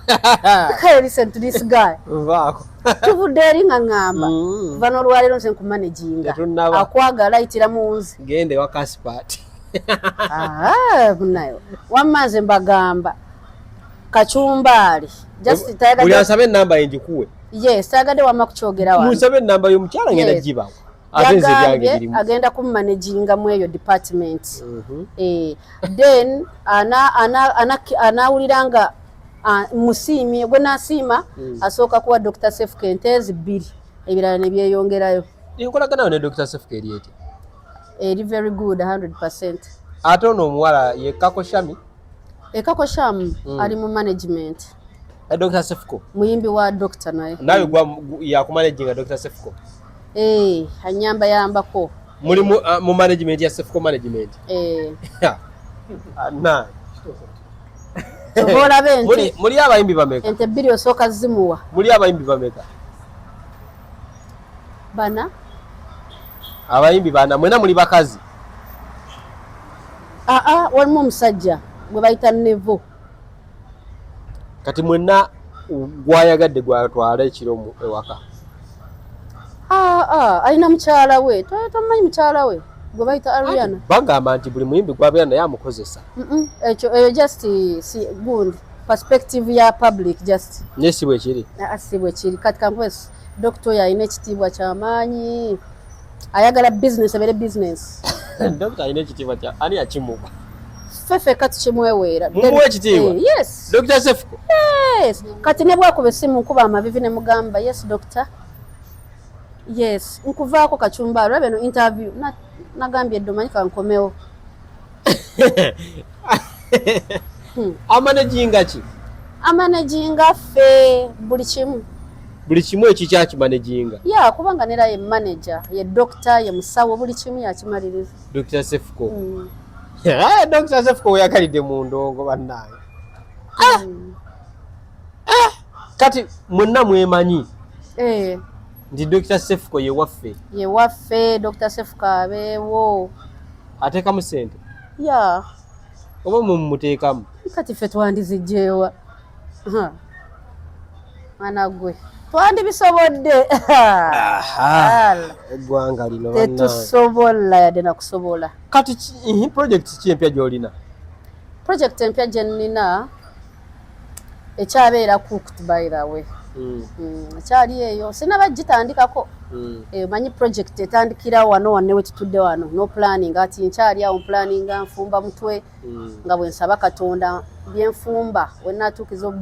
Kale, listen to this guy. Nvaako. Tuvudde eri nga ŋŋamba, kuva n'olwaleero nze nkumanejinga. Tetunnaba. Akwagala ayitira mu nze. Gende wa Kaspat. Ah, munayo wamma nze mbagamba Kacumbaali just Buli tayagadde. ansabe enamba ye ngikuwe. Yes, tayagadde wamma kukyogera wano. Munsabe enamba y'omukyala, ngenda Yes. gibawa, ate nze ebyange Yagambye birimu. agenda kummanejinga mu eyo department. Eh, then anawulira nga musiimye, gwe nasiima asooka kuwa Dr. Sefuka enteezi 2, ebirala ne byeyongerayo. Enkolagana yo ne Dr. Sefuka eri eti? Eri very good, 100%. Ate ono omuwala ye Kako Shami? Ekako Sham ali mu management. Dr. Sefuko? Muyimbi wa doctor naye. Nawe yakumanaginga Dr. Sefuko? Eh, anyamba yambako. Muli mu management ya Sefuko Management? Eh. Na Oba olaba ente. Muli abayimbi bameka? Ente 2 osooka zimuwa. Muli abayimbi bameka? Bana. Abayimbi bana, mwena muli bakazi? Aa, walimu omusajja gwe bayita Nevo. Kati mwenna gwayagadde gwatwala ekiro ewaka? Aa, alina mukyala we. Tomanyi mukyala we gwe bayita Ariana? Bagamba nti buli muyimbi gwabeera naye amukozesa. Ekyo eyo just si gundi, perspective ya public just. Naye si bwe kiri? Aa, si bwe kiri. Kati kankuwe, doctor oyo alina ekitiibwa kyamaanyi, ayagala business ebeere business. Dokita alina ekitiibwa kya ani yakimuwa? Ffe ffekka tukimweweera. Mumuwa ekitiibwa? Eh, yes. Dr. Sefuko? Yes, kati ne bwakuba essimu nkuba amavivi ne mugamba, "Yes doctor, yes, nkuvaako Kacumbaali." Olaba eno interview nagambye edde, omanyi kankomewo. Amanaginga ki? Amanaginga ffe buli kimu. Buli kimu ekikyakimanaginga? Ya, kubanga nera ye manager, ye doctor, ye musawo, buli kimu yakimaliriza. Dr. Sefuko? Eh, Dr. Sefuko weyagalidde mu ndongo, bannange. Ah! Ah! Kati mwenna mwemanyi Eh, nti Dr. Sefuko ye waffe? Ye waffe, Dr. Sefuko abeewo. Ateekamu sente? Ya. Oba mumuteekamu? Kati ffe twandizigyewa? Mwana gwe, twandibisobodde? Ala. Eggwanga lino, bannange. Tetusobola yadde nakusobola. Kati project ki empya gy'olina? Project empya gye nnina ekyabeera cooked, by the way. Ekyali eyo sinaba gitandikako. Manyi project etandikira wano wanne wetutudde wano, no planning, ati nkyali awo planninga, nfumba mutwe nga bwe nsaba Katonda byenfumba wenatuukiza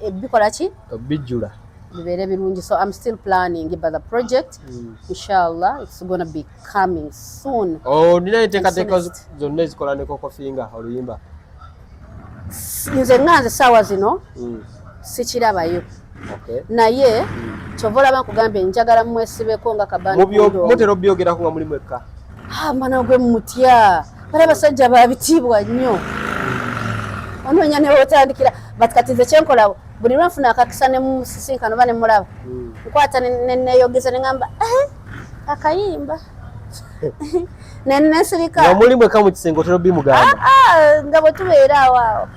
ebikola ki. Obijjula. Bibeere birungi. So I'm still planning, but the project, inshallah, it's gonna be coming soon. Oh, nina enteekateeka Soonest. zonna ezikola ne Coco Finger oluyimba? Nze nganze saawa zino sikirabayo. Naye kyova olaba nkugambye njagala mwesibeko nga kabani. Mutera obyogerako nga mulimu ekka? Mana gwe mutya, bali abasajja babitiibwa nnyo, onoonya ne wotandikira. But kati nze kyenkola, buli lwenfuna akakisa ne musisinkano oba ne mulaba, nkwata ne neeyogeza ne ŋŋamba, "Eh, akayimba," ne nensirika. Nga mulimu ekka mu kisenge otera obimugamba? Ah, nga bwe tubeera awo awo.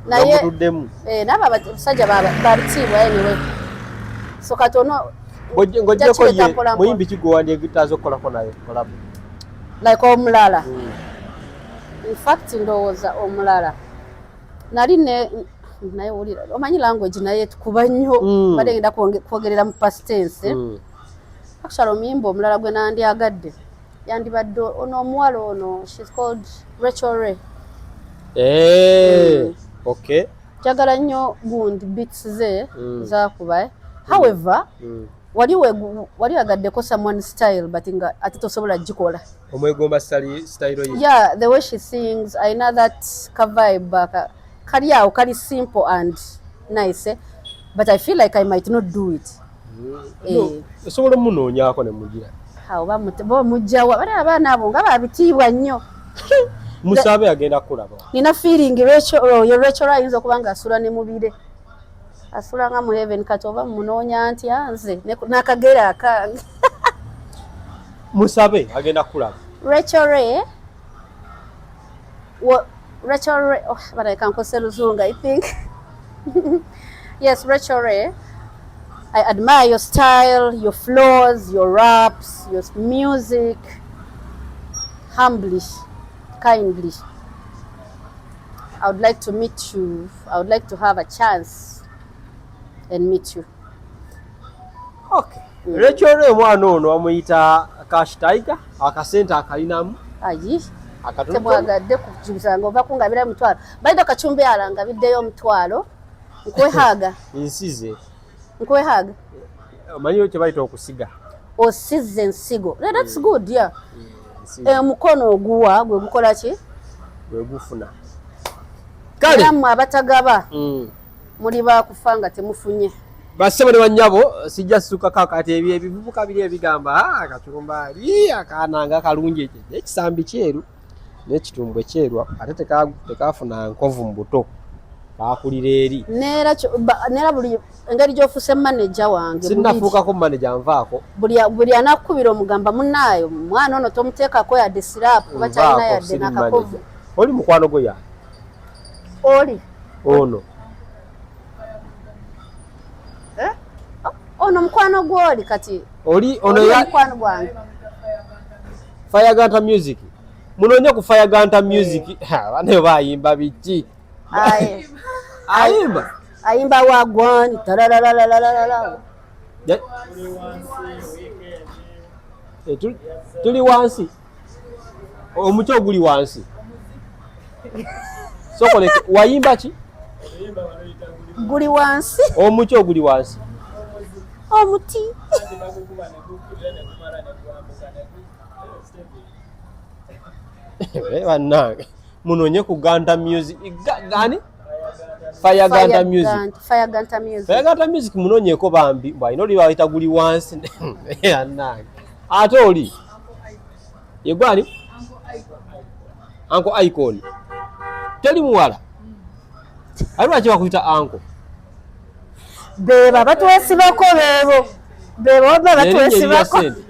Nga Naye mutuddemu. Nabo abasajja babitiibwa anyway, so kati ono Ng'oggyeko nja ye, kireeta mpola mpola. muyimbi ki gwe wandyetaaze okukolako naye collabo? Like omulala, in fact ndowooza omulala nali ne naye wulira, omanyi language naye tukuba nnyo. Badde ngenda kwogerera mu past tense. Actually omuyimbi omulala gwe nandyagadde yandibadde ono omuwala ono, she's called Rachel Ray. Njagala nnyo gundi beats ze zakuba. However, wali wagaddeko someone style, but nga ate tosobola gikola. Omwegomba style ye? Yeah, the way she sings, ayina that ka vibe kali awo, kali simple and nice, eh? But I feel like I might not do it. No, osobola omunoonyaako ne mugira. Awo bo mujjawa bali abaana abo nga babitiibwa nnyo. Musabe, agenda kulaba. Nina feeling Rachel, oyo Rachel ayinza okuba nga asula ne mubire, asula nga mu heaven. Kati oba munoonya ntya nze n'akagere akange? Musabe, agenda kulaba. Rachel Ray. Rachel Ray. Oh, but I can say Luzungu, I think. Yes, Rachel Ray. I admire your style, your flows, your raps, your music. Humbly, kindly, I would like to meet you. I would like to have a chance and meet you. Okay. Rachel Ray, omwana ono bamuyita Cash Tiger, akasente akalinamu. Ayi. Akatono. Temwagadde kujubisanga ova kungabira omutwalo. Baida Kachumbi alangabiddeyo omutwalo. Nkwehaaga. Nsize. Nkwehaaga. Omanyi kye bayita okusiga? Osize ensigo. Yeah, that's good, yeah. Nsize. Omukono oguwa gwe gukola ki? Gwe gufuna. Kale. Era mmwe abatagaba muli bakufa nga temufunye. Bassebo ne bannyabo, sijja sukako kati ebyo ebivubuka biri ebigamba, "Ah, akacumbaali akaana nga kalungi," ekyo ekisambi kyeru n'ekitumbwe kyeru, ate tekafuna nkovu mu buto, kakulira eri. Neera neera buli engeri gy'ofuuse manager wange bubiri. Sinnafuukako manager, nvaako. Buli anakkubira omugamba, "Munnaayo mwana ono tomuteekako yadde slap kuba kyalina Nvaako, yadde siri nakakovu." manager. Oli mukwano gwe yange? Oli Ono. Ono mukwano gwoli kati. Oli ono. Oli Ya mukwano gwange. Fireganta Music, munoonye ku Fireganta Music. Bane bayimba biki? Aye. Ayimba. Ayimba wagwani tarararararara. Tuli wansi, omuti oguli wansi sokoleke wayimba ki? Guli wansi. Omuti oguli wansi. Omuti. Bannange, munoonye ku Ganta Music. Gani Fireganta Music. Fireganta Music. Fireganta Music, munoonyeeko bambi bwalina oli bayita guli wansi. Bannange, ate oli yegwani Uncle Icon, teri muwala ali, lwaki bakuyita Uncle? Beba batwesibako, beebo bebo baba Erinnya erya batwesibako. ssente.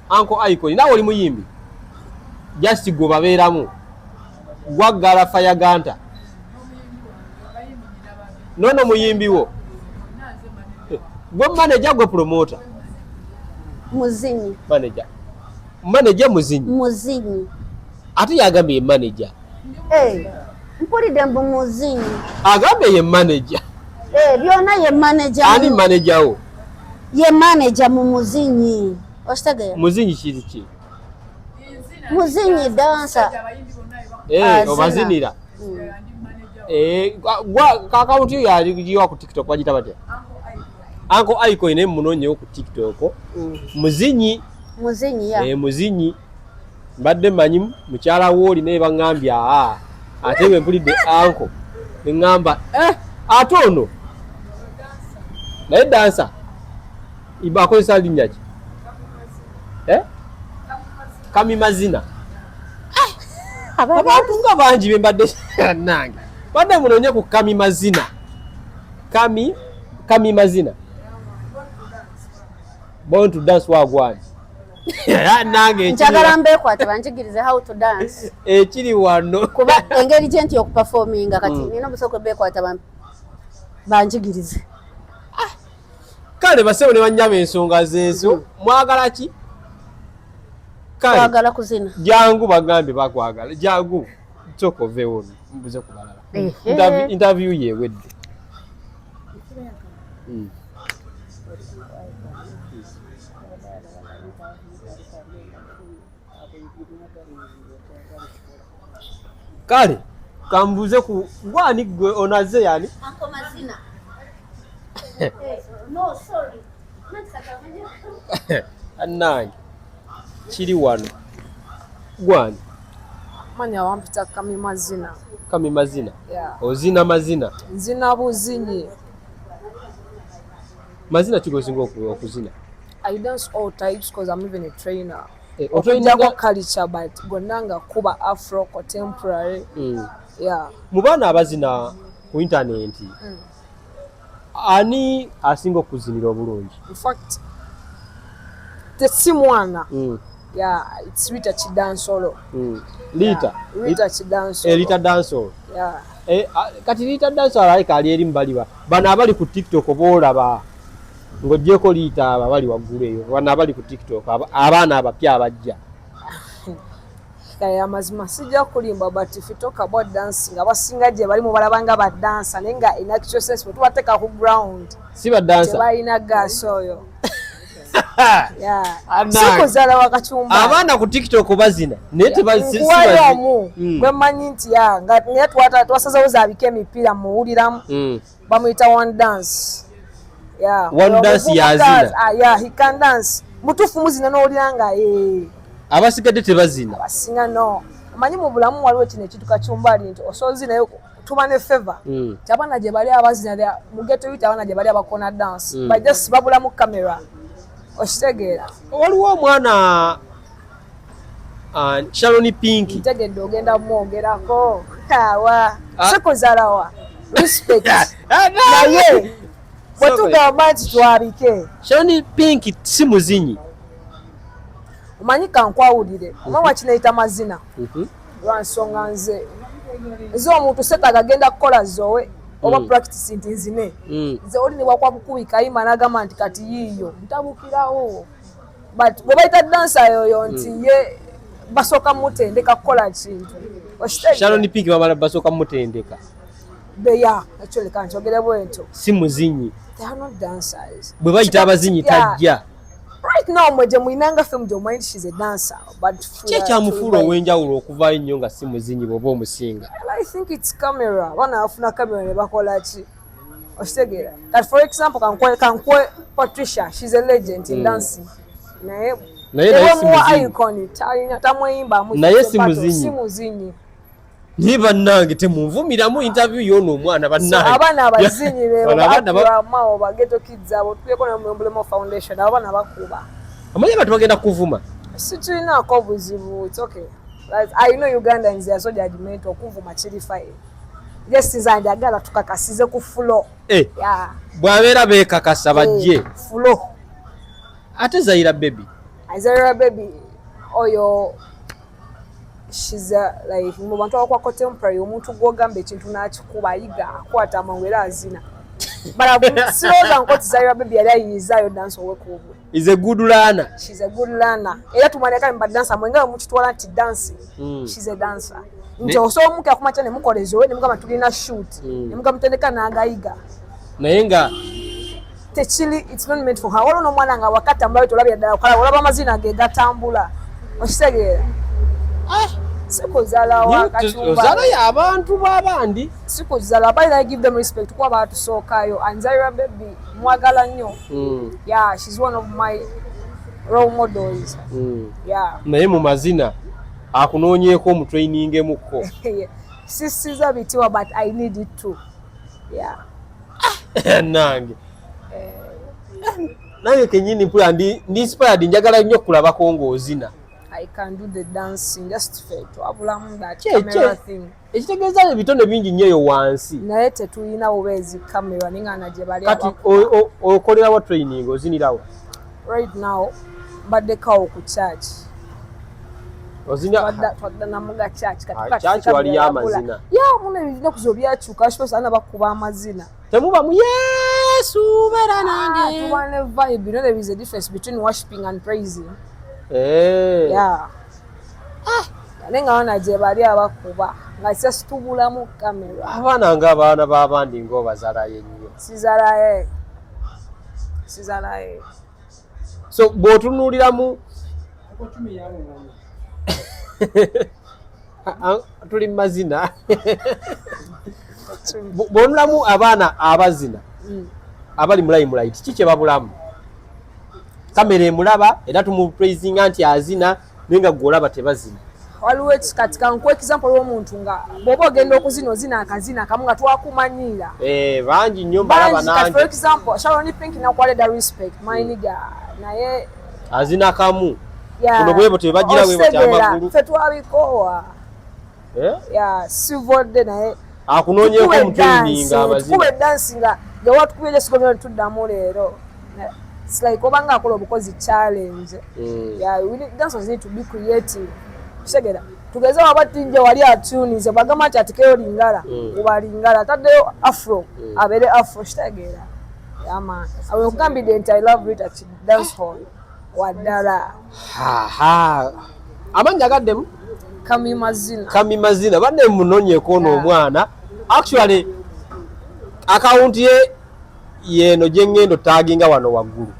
Uncle Icon, naawe oli muyimbi, just gwe babeeramu gwaggala Fayaganta nono muyimbi wo. Gwe manager, gwe promoter? Muzinyi. Manager, manager muzinyi. Muzinyi. Ate yagambye ye manager. Eh, mpulidde mbu muzinyi. Agambye ye manager. Eh, byonna ye manager. Ani manager wo? Ye manager mu muzinyi. Okitegeera? Muzinyi kiri ki? Muzinyi dancer. Eh, obazinira. Eh, gwa ka account yo yali giwa ku TikTok bagita batya? Uncle Aiko ine munonyewo ku TikTok. Muzinyi. Muzinyi ya. Eh, muzinyi. Mbadde manyi mukyala wooli naye baŋŋambye aa ate bwe mpulidde anko ne ŋŋamba eh, ate ono naye dansa iba akozesa linnya ki eh? Kami mazina eh, abantu nga bangi be mbadde nange badde munonye ku kami mazina kami kami mazina born to dance wagwani nange njagala mbekwate banjigirize how to dance ekiri wano kuba engeri gye nti okuperforminga kati mm. nina obusoko bekwata banjigirize ah. Kale basebo ne bannyabo ensonga zeezo mm. Mwagala ki? Twagala kuzina. Jangu bagambye bakwagala jangu sooka oveewo mbuze ku balala. Interview yewedde. Kale kambuze ku gwani gwe onaze yani annange kiri wano gwani manya wampita kami mazina. Kami mazina. Yeah. Ozina mazina. Nzina buzinyi. Mazina kigosinga okuzina. I dance all types because I'm even a trainer. Eh, Okujjako culture but gonna nga kuba afro contemporary. Yeah. Mu baana abazina ku internet ani asinga okuzinira obulungi? In fact, tesi mwana. Yeah, it's Rita Chidansolo. Rita. Yeah, Rita Chidansolo. Eh, Rita Dansolo. Yeah. Eh, kati Rita Dansolo alabika ali eri mubaliba. Bano abali ku TikTok boolaba ng'oggyeko Rita abo abali waggulu eyo bano abali ku TikTok abaana abapya abajja. Kale amazima sijja kulimba but if you talk about dancing abasinga gye bali mubalaba nga ba dancer naye nga in actual sense bwe tubateeka ku ground si ba dancer tebalina gas oyo. Yeah. Sikuzaala wa Kachumba. Abaana ku TikTok bazina naye tebazina. Omu gwe mmanyi nti ya nga naye twasazeewo zaabika emipiira muwuliramu bamuyita one dance. Yeah. One dance yazina. Ah, yeah, he can dance. Mutufu muzina n'owulira nga eh. Abasigadde tebazina. Abasinga no. Omanyi mu bulamu waliwo kino ekintu Kachumbali nti osozi naye tuba ne favor. Nti abaana gye bali abazina mu ghetto youth abaana gye bali abakona dance. But just babulamu camera. Okitegeera. Waliwo omwana Sharon Pink. Ntegedde ogenda mwogerako. Awa. Sikuzaalawa. Respect. Naye bwe tugamba nti twabike. Sharon Pink si muzinyi. Omanyi kankwawulire. Omanyi wakinayita mazina. Lwa nsonga nze. Nze omuntu setaaga agenda kukola zowe oba practice nti nzine. Nze oli ne bwakwa bukubi kayima n'agamba nti kati yiiyo ntabukirawo. But bwe bayita dancer yoyo nti ye basooka mutendeka kukola kintu. Sharon Pink bamala basooka mutendeka. Beya ekyo leka nkyogere bwentyo. Si muzinyi. They are not dancers. Bwe bayita abazinyi tajja. Right now mwe gye mulina nga ffe mugye omanyi nti she's a dancer but ki ekyamufuula ow'enjawulo okuvaayo ennyo nga si muzinyi bw'oba omusinga? I think it's camera. Abaana bafuna camera ne bakola ki? Okitegeera. Kati for example kankwe Patricia, she's a legend in dancing. Naye naye si muzinyi. Icon talina tamweyimbamu. Naye si muzinyi. Si muzinyi. Naye bannange temunvumiramu interview y'ono omwana bannange. Abaana abazinyi beebo ba ghetto kids abo tuleko ne Mbulemo Foundation abaana bakuba. Amanyi abantu bagenda kuvuma. Situlinaako buzibu, it's okay. Like, I know Ugandans are so judgmental, okuvuma kiri fine. Yes, nze njagala tukakasize ku flow. Yeah. Bw'abeera beekakasa bajje. Flow. Ate Zaira baby. Zaira baby oyo she's a, like mu bantu abakwa contemporary omuntu gw'ogamba ekintu n'akikuba ayiga akwata amangu era azina. But sirowooza nkoti Zaira baby yali ayiyizaayo dance owekuubwe. Is a good learner. She's a good learner. Era tumanya kale mba dancer mwenga mukitwala nti dance. She's a dancer. Nti osobola omukira kumakya ne mukola ezowe ne mugamba tulina shoot. Ne mugamba mutendeka n'agayiga. Naye nga Tekiri, it's not meant for her. Waliwo n'omwana nga wakatambula tolabira ddala kala, olaba amazina ge gatambula, okitegeera? Sikuzaala wa Katumba. Ozaalayo abantu b'abandi. Sikuzaala, but I give them respect kuba baatusookayo. And Zaira baby mwagala nnyo. Yeah, she's one of my role models. Yeah. Naye mu mazina akunoonyeeko omutrainingemu-ko. Sisiza bitiwa, but I need it too, yeah. Nange kenyini mpula ndi inspired, njagala nnyo okulabako ng'ozina. I can do the dancing, just fe twabulamu that camera thing. Ekitegeeza ebitone bingi nnyo eyo wansi. Naye tetulina bubeezi camera, ningana gye bali. Kati okolerawa training, ozinirawa? Right now mbaddekawo ku church. Ozina? Twadda namuga church kati. Ah, Kati church kamera waliyo yabula. amazina. Ya, muno ebinaku zo byakyuka, shipesa bakuba amazina. Temuba mu Yesu beera Ah, nange? Tuba ne vibe. You know there is a difference between worshiping and praising. Yeah, naye nga bana gye bali abakuba nga sasitubulamu kamera. Abaana ng'abaana b'abandi ng'obazalayo ennyo. Sizalaye, sizalaye. So bw'otunuuliramu Okutumi yamumanyi. Tuli mu mazina. Bw'onulamu abaana abazina abali mu limelight, ki kye babulamu? Kamera emulaba era tumupraisinga nti azina, naye nga gwe olaba tebazina. Waliwo kati kankuwa example w'omuntu nga bw'oba ogenda okuzina, ozina akazina kamu nga twakumanyiira. Eh, bangi nnyo mbalaba. Bangi kati, for Nange example Sharon Pink, nakwaleda respect my nigga, naye azina kamu. Yeah, Buno bwe butyo bagira bwe batya ositegeera, amagulu. ffe twabikoowa. Eh? Yeah, sivodde naye Akunoonyeeko tukube omutraininga dance, amazina. tukube dance nga gewatukubyeko sikomera tuddamu leero. It's like obanga akola obukozi challenge. Yeah, dancers need to be creative, kitegeera? Tugeze waba tinje wali atunize bagamba nti atikeyo lingala, kuba lingala ataddeyo afro, abeere afro, kitegeera? Ama awe nkugambidde nti I love it at dance hall waddala. Haha, amannya agaddemu? Kami Mazina. Kami Mazina, banne munoonyeeko ono. Omwana actually akawunti ye yeno gye ŋŋenda otaginga wano waggulu,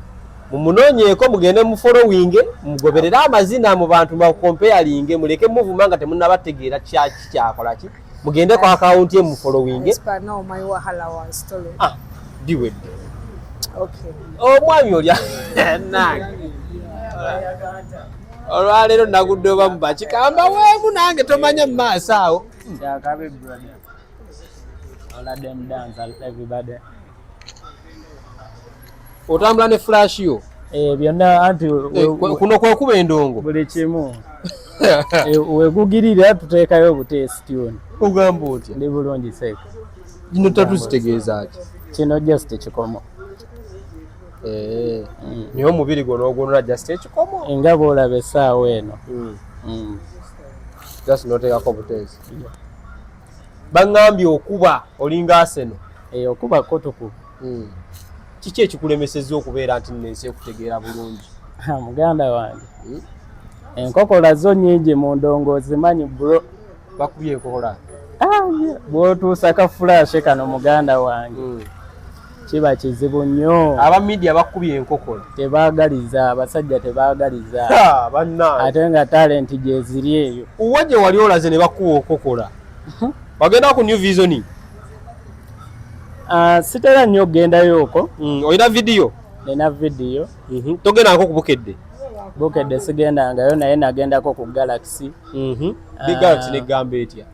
mumunoonyeeko, mugende mufollowinge, mugoberere amazina mu bantu bakompeyalinge, muleke muvuma nga temunnabategeera kyaki kyakola ki. Mugende ku akawunti ye mufollowinge. Inspired now my wahala wa story. Ah, diwedde. Okay. Omwami olya nange olwaleero nagudde oba mubakikamba weemu nange tomanya mu maaso awo. Kyakabi brother. All of them dance, everybody. Otambula ne flash yo? Eh, byonna anti Eh, kuno kwekuba endongo. Buli kimu. Eh, wegugirira tuteekayo obuteesi tune. Ogamba otya? Ndi bulungi seeka. Gino tatu zitegeeza ki? Kino just kikomo. Eh, naye omubiri gwo n'ogwonona just ekikomo? Nga bw'olaba essaawa eno. Just noteekako obuteesi. Baŋŋambye okuba olinga Arsenal. Eh, okuba ko tukuba. Kiki ekikulemesezza okubeera nti nno ensi ekutegeera bulungi? Ha, muganda wange. Enkokola zo nnyingi mu ndongo ozimanyi bro. Bakubye enkokola? Ah, yeah. Bw'otuusa ka flash kano muganda wange, kiba kizibu nnyo. Aba media bakubye enkokola? Tebaagaliza, abasajja tebaagaliza. Ha, bannange. Ate nga talent gyeziri eyo. Uwa gye wali olaze ne bakuwa okokola, wagenda ku New Vision? Ah, sitera nnyo okugendayo okwo. Olina vidiyo? Nina vidiyo. Togendangako ku Bukedde? Bukedde sigendangayo, naye nagendako ku Galaxy. Big Galaxy negamba etya?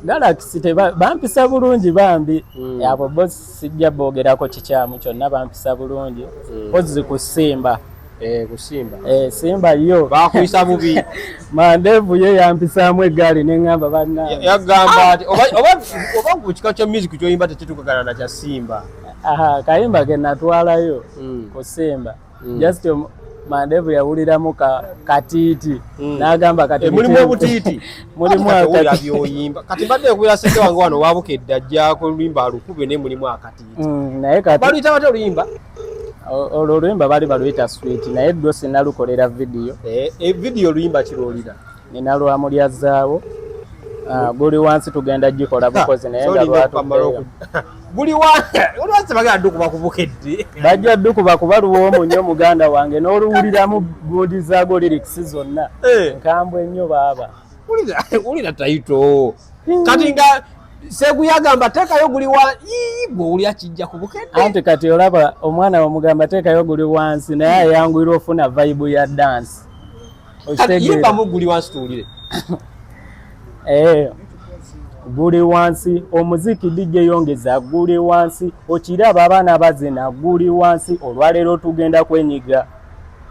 Galaxy bampisa bulungi bambi. Abo bo sijja boogerako kikyamu kyonna, bampisa bulungi, pozi ku Simba. Eh, ku Simba. Eh, Simba yo bakuyisa bubi. Mandevu ye yampisaamu eggaali neŋŋamba bannange. Yagamba ati oba ku kika kya music kyoyimba tekitukagana na kya Simba. Aha, kayimba ke natwalayo ku Simba, just Mandevu yawuliramu katiiti n'agamba kati Eh, mulimu obutiiti. Mulimu Ati kati owulira akati. byoyimba. Kati mbadde nkubira sente wange wano wabukedde ajja ku luyimba alukube, naye mulimu akatiiti. Naye kati Baluyita batya oluyimba? Olwo oluyimba bali baluyita Sweet, naye lwo sinalukolera vidiyo. Eh, vidiyo oluyimba kirolira? Nina lwamulyazaawo. Ah, guli wansi, tugenda gikola bukozi naye nga lwatuddeyo. Guli wansi bagenda dukuba ku Bukedde. Bajja dukuba kuba luwoomu nnyo muganda wange, n'oluwuliramu gundi zaago lyrics zonna. Nkambwe nnyo baaba. Wulira title. Kati nga Seguya agamba teekayo guli wa gwe owulira kijja ku Bukedde. Anti kati olaba omwana wamugamba teekayo guli wansi, naye ayanguyirwa ofuna vibe ya dance. Yimbamu guli wansi tuwulire. Guli wansi omuziki DJ yongeza guli wansi, okiraba abaana bazina guli wansi, olwaleero tugenda kwenyiga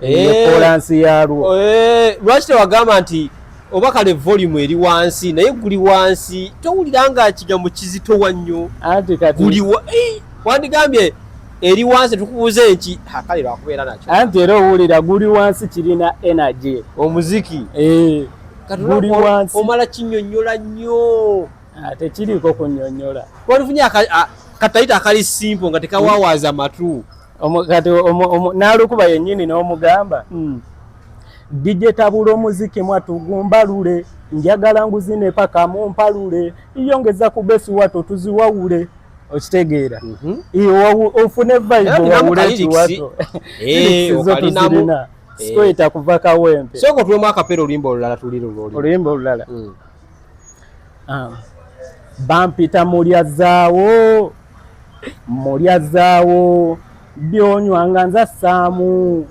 ekolansi yalwo. Lwaki tewagamba nti oba kale volume eri wansi naye guli wansi, towulira nga kigambo kizitowa nnyo? Anti kati guli wandigambye eri wansi tukubuuze nki kale lwakubeera nakyo. Anti era owulira guli wansi kirina energy omuziki. Guli wansi omala kinnyonnyola nnyo. Tekiriiko kunnyonnyola. Walifunye katayita akali simple nga tekawawaaza matu. Kati n'alukuba yennyini n'omugamba DJ tabula omuziki mwatugumbalule, njagala nguzine paka mumpalule, yongeza ku besi wato tuziwawule. Okitegeera? Ofune vibe wawule kiwato. Zo tuzirina. Sikoyita kuva Kawempe. Sooka otuwemu akapera oluyimba olulala tulire olwo. Oluyimba olulala. Bampita mulya zaawo, mulya zaawo, byonywa nga nza ssaamu,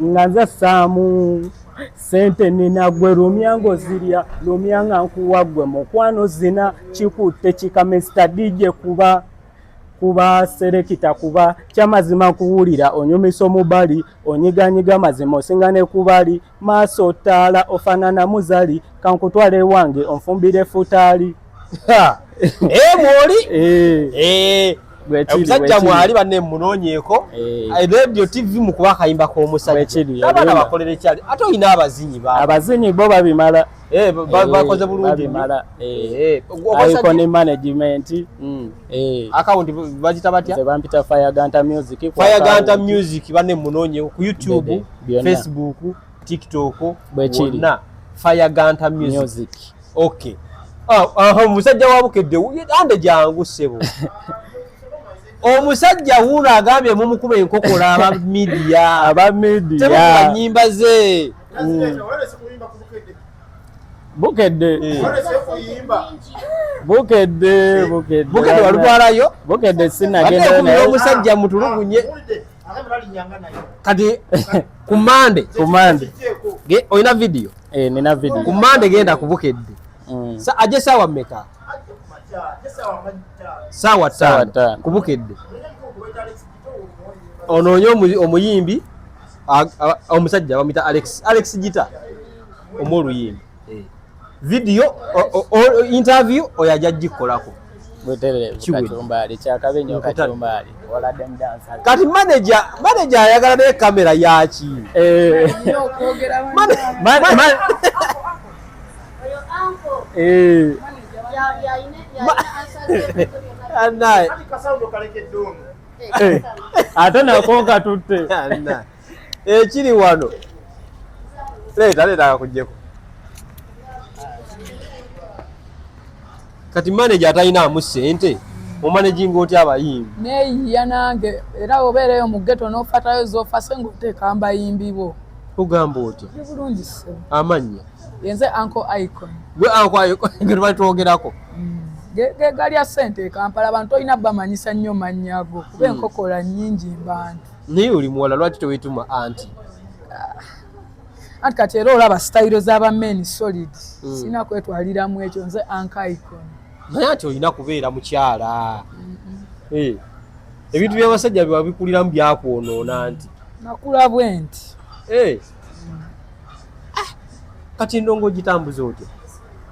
nga nza ssaamu, sente nina gwe lumya ng'ozirya, lumya nga nkuwa gwe mukwano zina, kikutte kika Mr. DJ kuba kuba selekita kuba kyamazima nkuwulira onyumisa omubali, onyiganyiga mazima osinga ne kubali, maaso ttaala ofaanana muzali, kankutwale ewange onfumbire futaali. Mwoli omusajja mwali banne munoonyeeko Radio TV mukuba akayimba k'omusajja abaana bakolera ekyali, ate olina abazinyi ba abazinyi bo babimala. Bakoze bulungi babimala. Icon Management. Account bagita batya? Nze bampita Fire Music. Fire Music banne munoonyeeko ku YouTube, Facebook, TikTok, wonna Fire Music. Okay. Omusajja wa Bukedde ande jangu ssebo. Omusajja wuuno agambye mumukuba enkokola aba media. Aba media. Temukuba nnyimba ze. Bukedde. Bukedde, Bukedde. Bukedde walutwalayo? Bukedde sinagenda nayo. Omusajja mutulugunye. Kati ku Mande. Ku Mande. Olina video? Nina video. Ku Mande genda ku Bukedde. Aje saawa mmeka? Saawa 5 ku Bukedde. Onoonye omuyimbi omusajja bamuyita Alex, Alex Gita omw'oluyimbi. Video interview oyo ajja gikolako. Kati manager ayagala ne kamera yaki? Ate nako katutte. Ekiri wano. Leeta akakuggyeko. Kati manager atalinamu ssente, omanaginga otya abayimbi? Neeyiiya nange era obeereyo mu ghetto n'ofatayo z'ofase ng'oteeka mbayimbi bo. Ogamba otya? Ndi bulungi ssebo. Amannya? Yenze Uncle Icon. Gwe Uncle Icon gwe tubadde twogerako. Ge galya ssente e Kampala, abantu olina bamanyisa nnyo mannya go kuba enkokola nnyingi mu bantu. Naye oli muwala lwaki teweetuma anti? Anti kati era olaba sitayiro z'aba men solid. Sirina kwetwaliramu ekyo, nze Uncle Icon. Naye ati olina kubeera mukyala. Ebintu by'abasajja bye wabikuliramu byakwonoona nti. Nakula bwe nti. Kati endongo ogitambuza otya?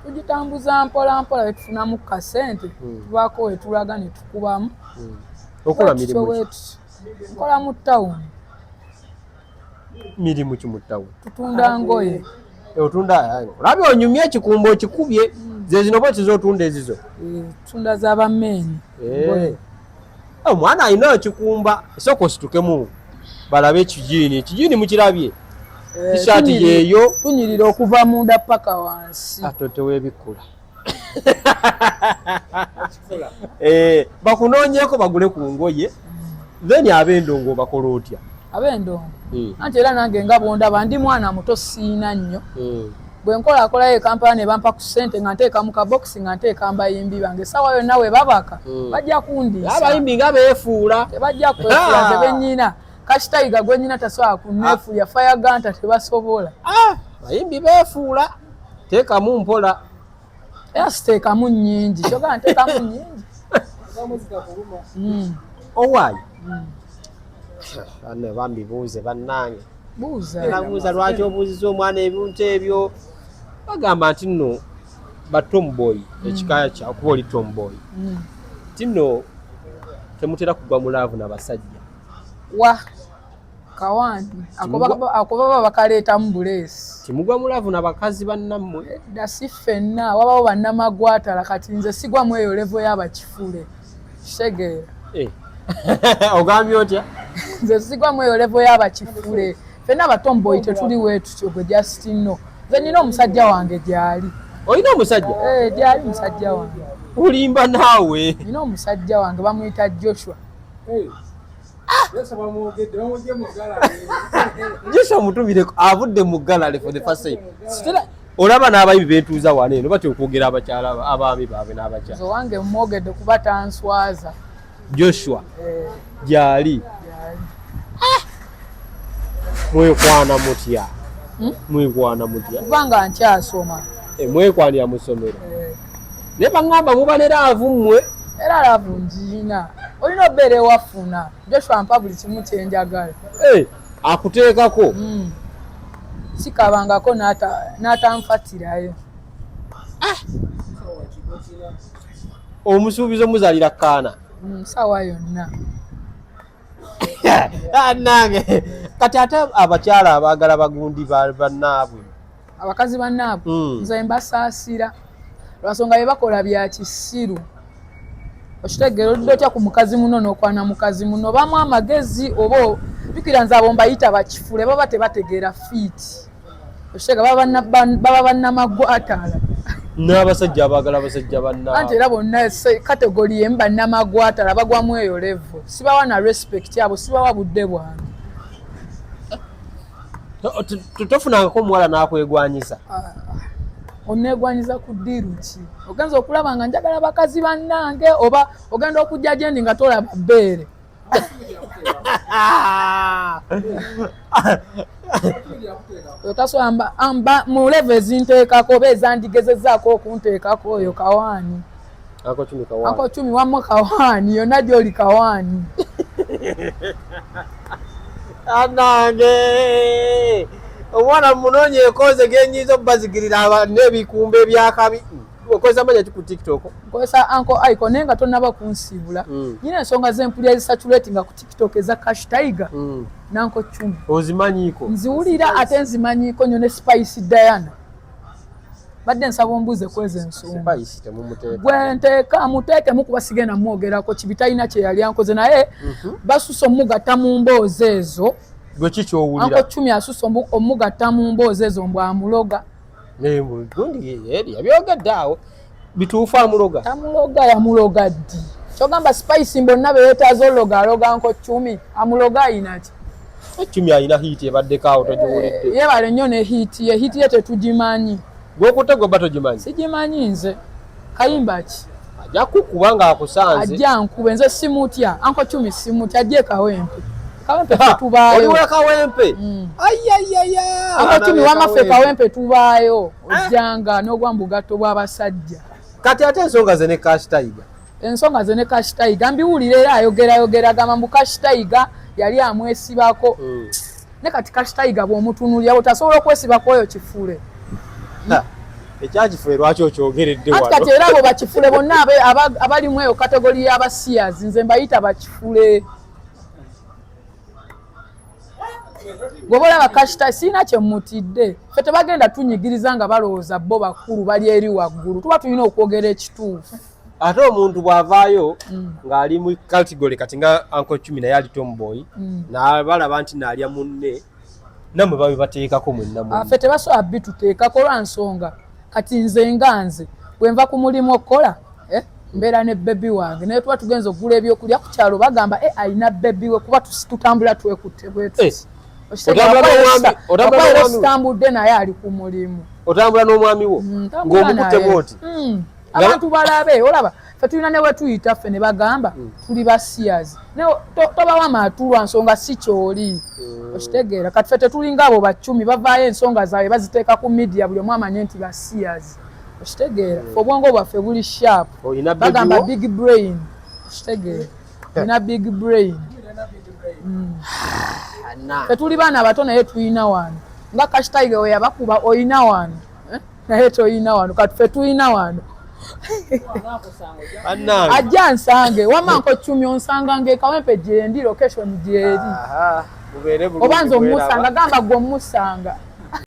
Tugitambuza mpola mpola, bwe tufunamu kasente tubaako we tulaga ne tukubamu. Okola mirimu ki? Nkola mu tawuni. Mirimu ki mu tawuni? Tutunda ngoye. Otunda, olabye onyumye ekikumba okikubye. Ze zino bwe tiz'otunda ezizo? Tunda z'abameeni. Omwana alina ekikumba, sooka ositukemu balabe ekijiini. Ekijiini mukirabye? Tishaati yeeyo. Tunyirira okuva munda paka wansi. Ate teweebikkula. Eh, bakunoonyeko bagule ku ngoye, then ab'endongo bakola otya? Ab'endongo, anti era nange nga bwondaba ndi mwana muto, siina nnyo. Bwe nkolakolayo e Kampala ne bampa ku ssente, nga nteeka mu kabokisi, nga nteeka mbayimbi bange, essaawa yonna we babaka bajja kundiisa. Abayimbi nga beefuula. Tebajja kwefuula, nze bennyina Kashitayiga gwenyina tasobola kuneefuulya, Fayaganta tebasobola. Ah, abayimbi beefuula, teekamu mpola. Era siteekamu nnyingi, kyogaa nteekamu nnyingi. Owaayi bano bambibuuze bannange. Buuza. Nabuuza lwaki obuuziza omwana ebintu ebyo, bagamba nti nno ba tomboy, ekika kya okuba oli tomboy, nti nno temutera kugwa mu love n'abasajja. Wa kawandi ako baba bakaleetamu buleesi. Timugwa mu love n'abakazi bannammwe. Edda si ffenna, wabawo bannamagwatala. Kati nze sigwamu eyo level y'abakifule, kitegeera? Eh. Ogambye otya? Nze sigwamu eyo level y'abakifule. Ffenna abatomboyi tetuli weetutyo. Gwe just no, nze nina omusajja wange gyali. Olina omusajja? Eh, gyali musajja wange. Olimba naawe. Nina omusajja wange, bamuyita Joshua. Joshua mutumireko, avudde mu gallery for the first time. Sitera olaba n'abayimbi beetuuza wano eno batya okwogera abakyala abaami baabwe n'abakyala. Nze owange mwogedde kuba tanswaza. Joshua? Eh. Gyali? Gyali. Mwekwana mutya? Mwekwana mutya? Kubanga nkyasoma. Eh, mwekwanira mu ssomero? Eh. Naye baŋŋamba muba ne love mmwe. Era love ngiina, olina obeera ewafuna. Joshua mpa buli kimu kyenjagala. Eh, akuteekako? Sikabangako n'atanfatirayo. Omusuubizo muzaalira kaana? Sawa yonna. Nange kati ate abakyala abaagala bagundi bannaabwe? Abakazi bannaabwe? Nze mbasaasira lwansonga bye bakola bya kisiru, okitegeera? Oludde otya ku mukazi muno n'okwana mukazi muno? Bamu amagezi oba jukira, nze abo mbayita bakifule, baba tebategeera fiiti, okitegeera? Baba bannamagwatala. N'abasajja abaagala abasajja bannaabwe? Anti era bonna category emu, bannamagwatala, bagwamu eyo level. Sibawa na respect abo, sibawa budde bwange. Tofunangako omuwala n'akwegwanyiza? Oneegwanyiza ku ddiiru ki? Ogenza okulaba nga njagala bakazi bannange, oba ogenda okujja gyendi nga tolaba bbeere? Otasobola mu level ezinteekako oba ezandigezezaako okunteekako, oyo kawaani. Uncle Chumi kawaani. Uncle Chumi wamma kawaani, yonna gy'oli kawaani. Anange omwana munoonye ekoze genyinza okubazigirira n'ebikumba ebyakabi. Okozesa manya ki ku TikTok? Nkozesa Uncle Aiko, naye nga tonaba kunsiibula, nyina ensonga zempulira ezisatulatinga ku TikTok eza Cash Tiger n'Uncle Chumi. Ozimanyiiko? Nziwulira ate nzimanyiiko nnyo, ne Spice Diana. Badde nsaba ombuuze kweza ensonga. Spice temumuteeka. Gwe nteeka muteekemu kuba sigenda mwogerako kibi, talina kye yali ankoze, naye basusa omugatta mu mboozi ezo. Gwe ki kyowulira? Uncle Chumi asusa omugatta mu mboozi ezo mbw amuloga. Gundi eri yabyogedde awo, bituufu amuloga? Tamuloga. Yamuloga ddi? Kyogamba Spice bonna beyeetaaza ologa aloga Uncle Chumi? Amuloga ayinaki? Chumi alina hit ebaddeko awo, togiwulidde? Yebale nnyo ne hit ye, hit ye tetugimanyi. Gwokutte gwe ba togimanyi? Sigimanyi nze. Kayimba ki? Ajja kukuba ng'akusanze. Ajja nkube, nze simutya. Uncle Chumi simutya, ajje Kawempe. Kawempe ffe tubaayo. Oliwe Kawempe? Ayayaya. Uncle Chumi wamaffe Kawempe tubaayo, ojjanga n'ogwa mu bugatto bw'abasajja. Kati ate ensonga ze ne Cash Tiger? Ensonga ze ne Cash Tiger mbiwulira, era ayogerayogera, agamba mbu Cash Tiger yali amwesibako. Ne kati Cash Tiger bw'omutunuulira bw'otasobola okwesibako oyo kifule. Ekyakifule lwaki okyogeredde? Anti kati era abo bakifule bonna abalimu eyo category y'abasiyazi, nze mbayita bakifule. Gwe bolaba Kashita siina kyemutidde, ffe tebagenda tunyigiriza nga balowooza bo bakulu bali eri waggulu, tuba tulina okwogera ekituufu. Ate omuntu bw'avaayo ng'ali mu category kati nga Uncle Chumi naye ali tomboy, n'abalaba nti naalya munne, nammwe babibateekako mwenna? Ffe tebasobola bituteekako lwa nsonga kati nze nga nze Bwe nva ku mulimu okukola, eh, mbeera ne baby wange, naye tuba tugenza okugula ebyokulya ku kyalo, bagamba, "Eh, alina baby we," kuba tutambula twekutte bwetuti. Eh, otambula n'omwami wo? Sitambudde naye, ali ku mulimu. Otambula n'omwami wo Ntambula ng'omukutte naye. bwoti? Abantu balabe, olaba ffe tulina ne wetuyita ffe ne bagamba tuli basiyazi. Tobawa maatulwa nsonga si kyoli, okitegeera? Kati ffe tetulinga abo bacumi bavaayo ensonga zaabwe baziteeka ku media, buli omu amanye nti basiyazi, okitegeera? Ffe obwongo bwaffe buli sharp. Olina baby Bagamba wo? big brain, okitegeera? Olina big brain. Ffe tuli baana bato naye tulina wano nga kashitaige we yabakuba, oyina wano, eh? Naye toyina wano. Kati ffe tulina wano. Bannange. Ajja nsange wama nkocumi, onsanga ngaekawempe gyendi, location gyeri. Aha, mubeere bulungi. Oba nze mweraba. omusanga, gamba gwe omusanga.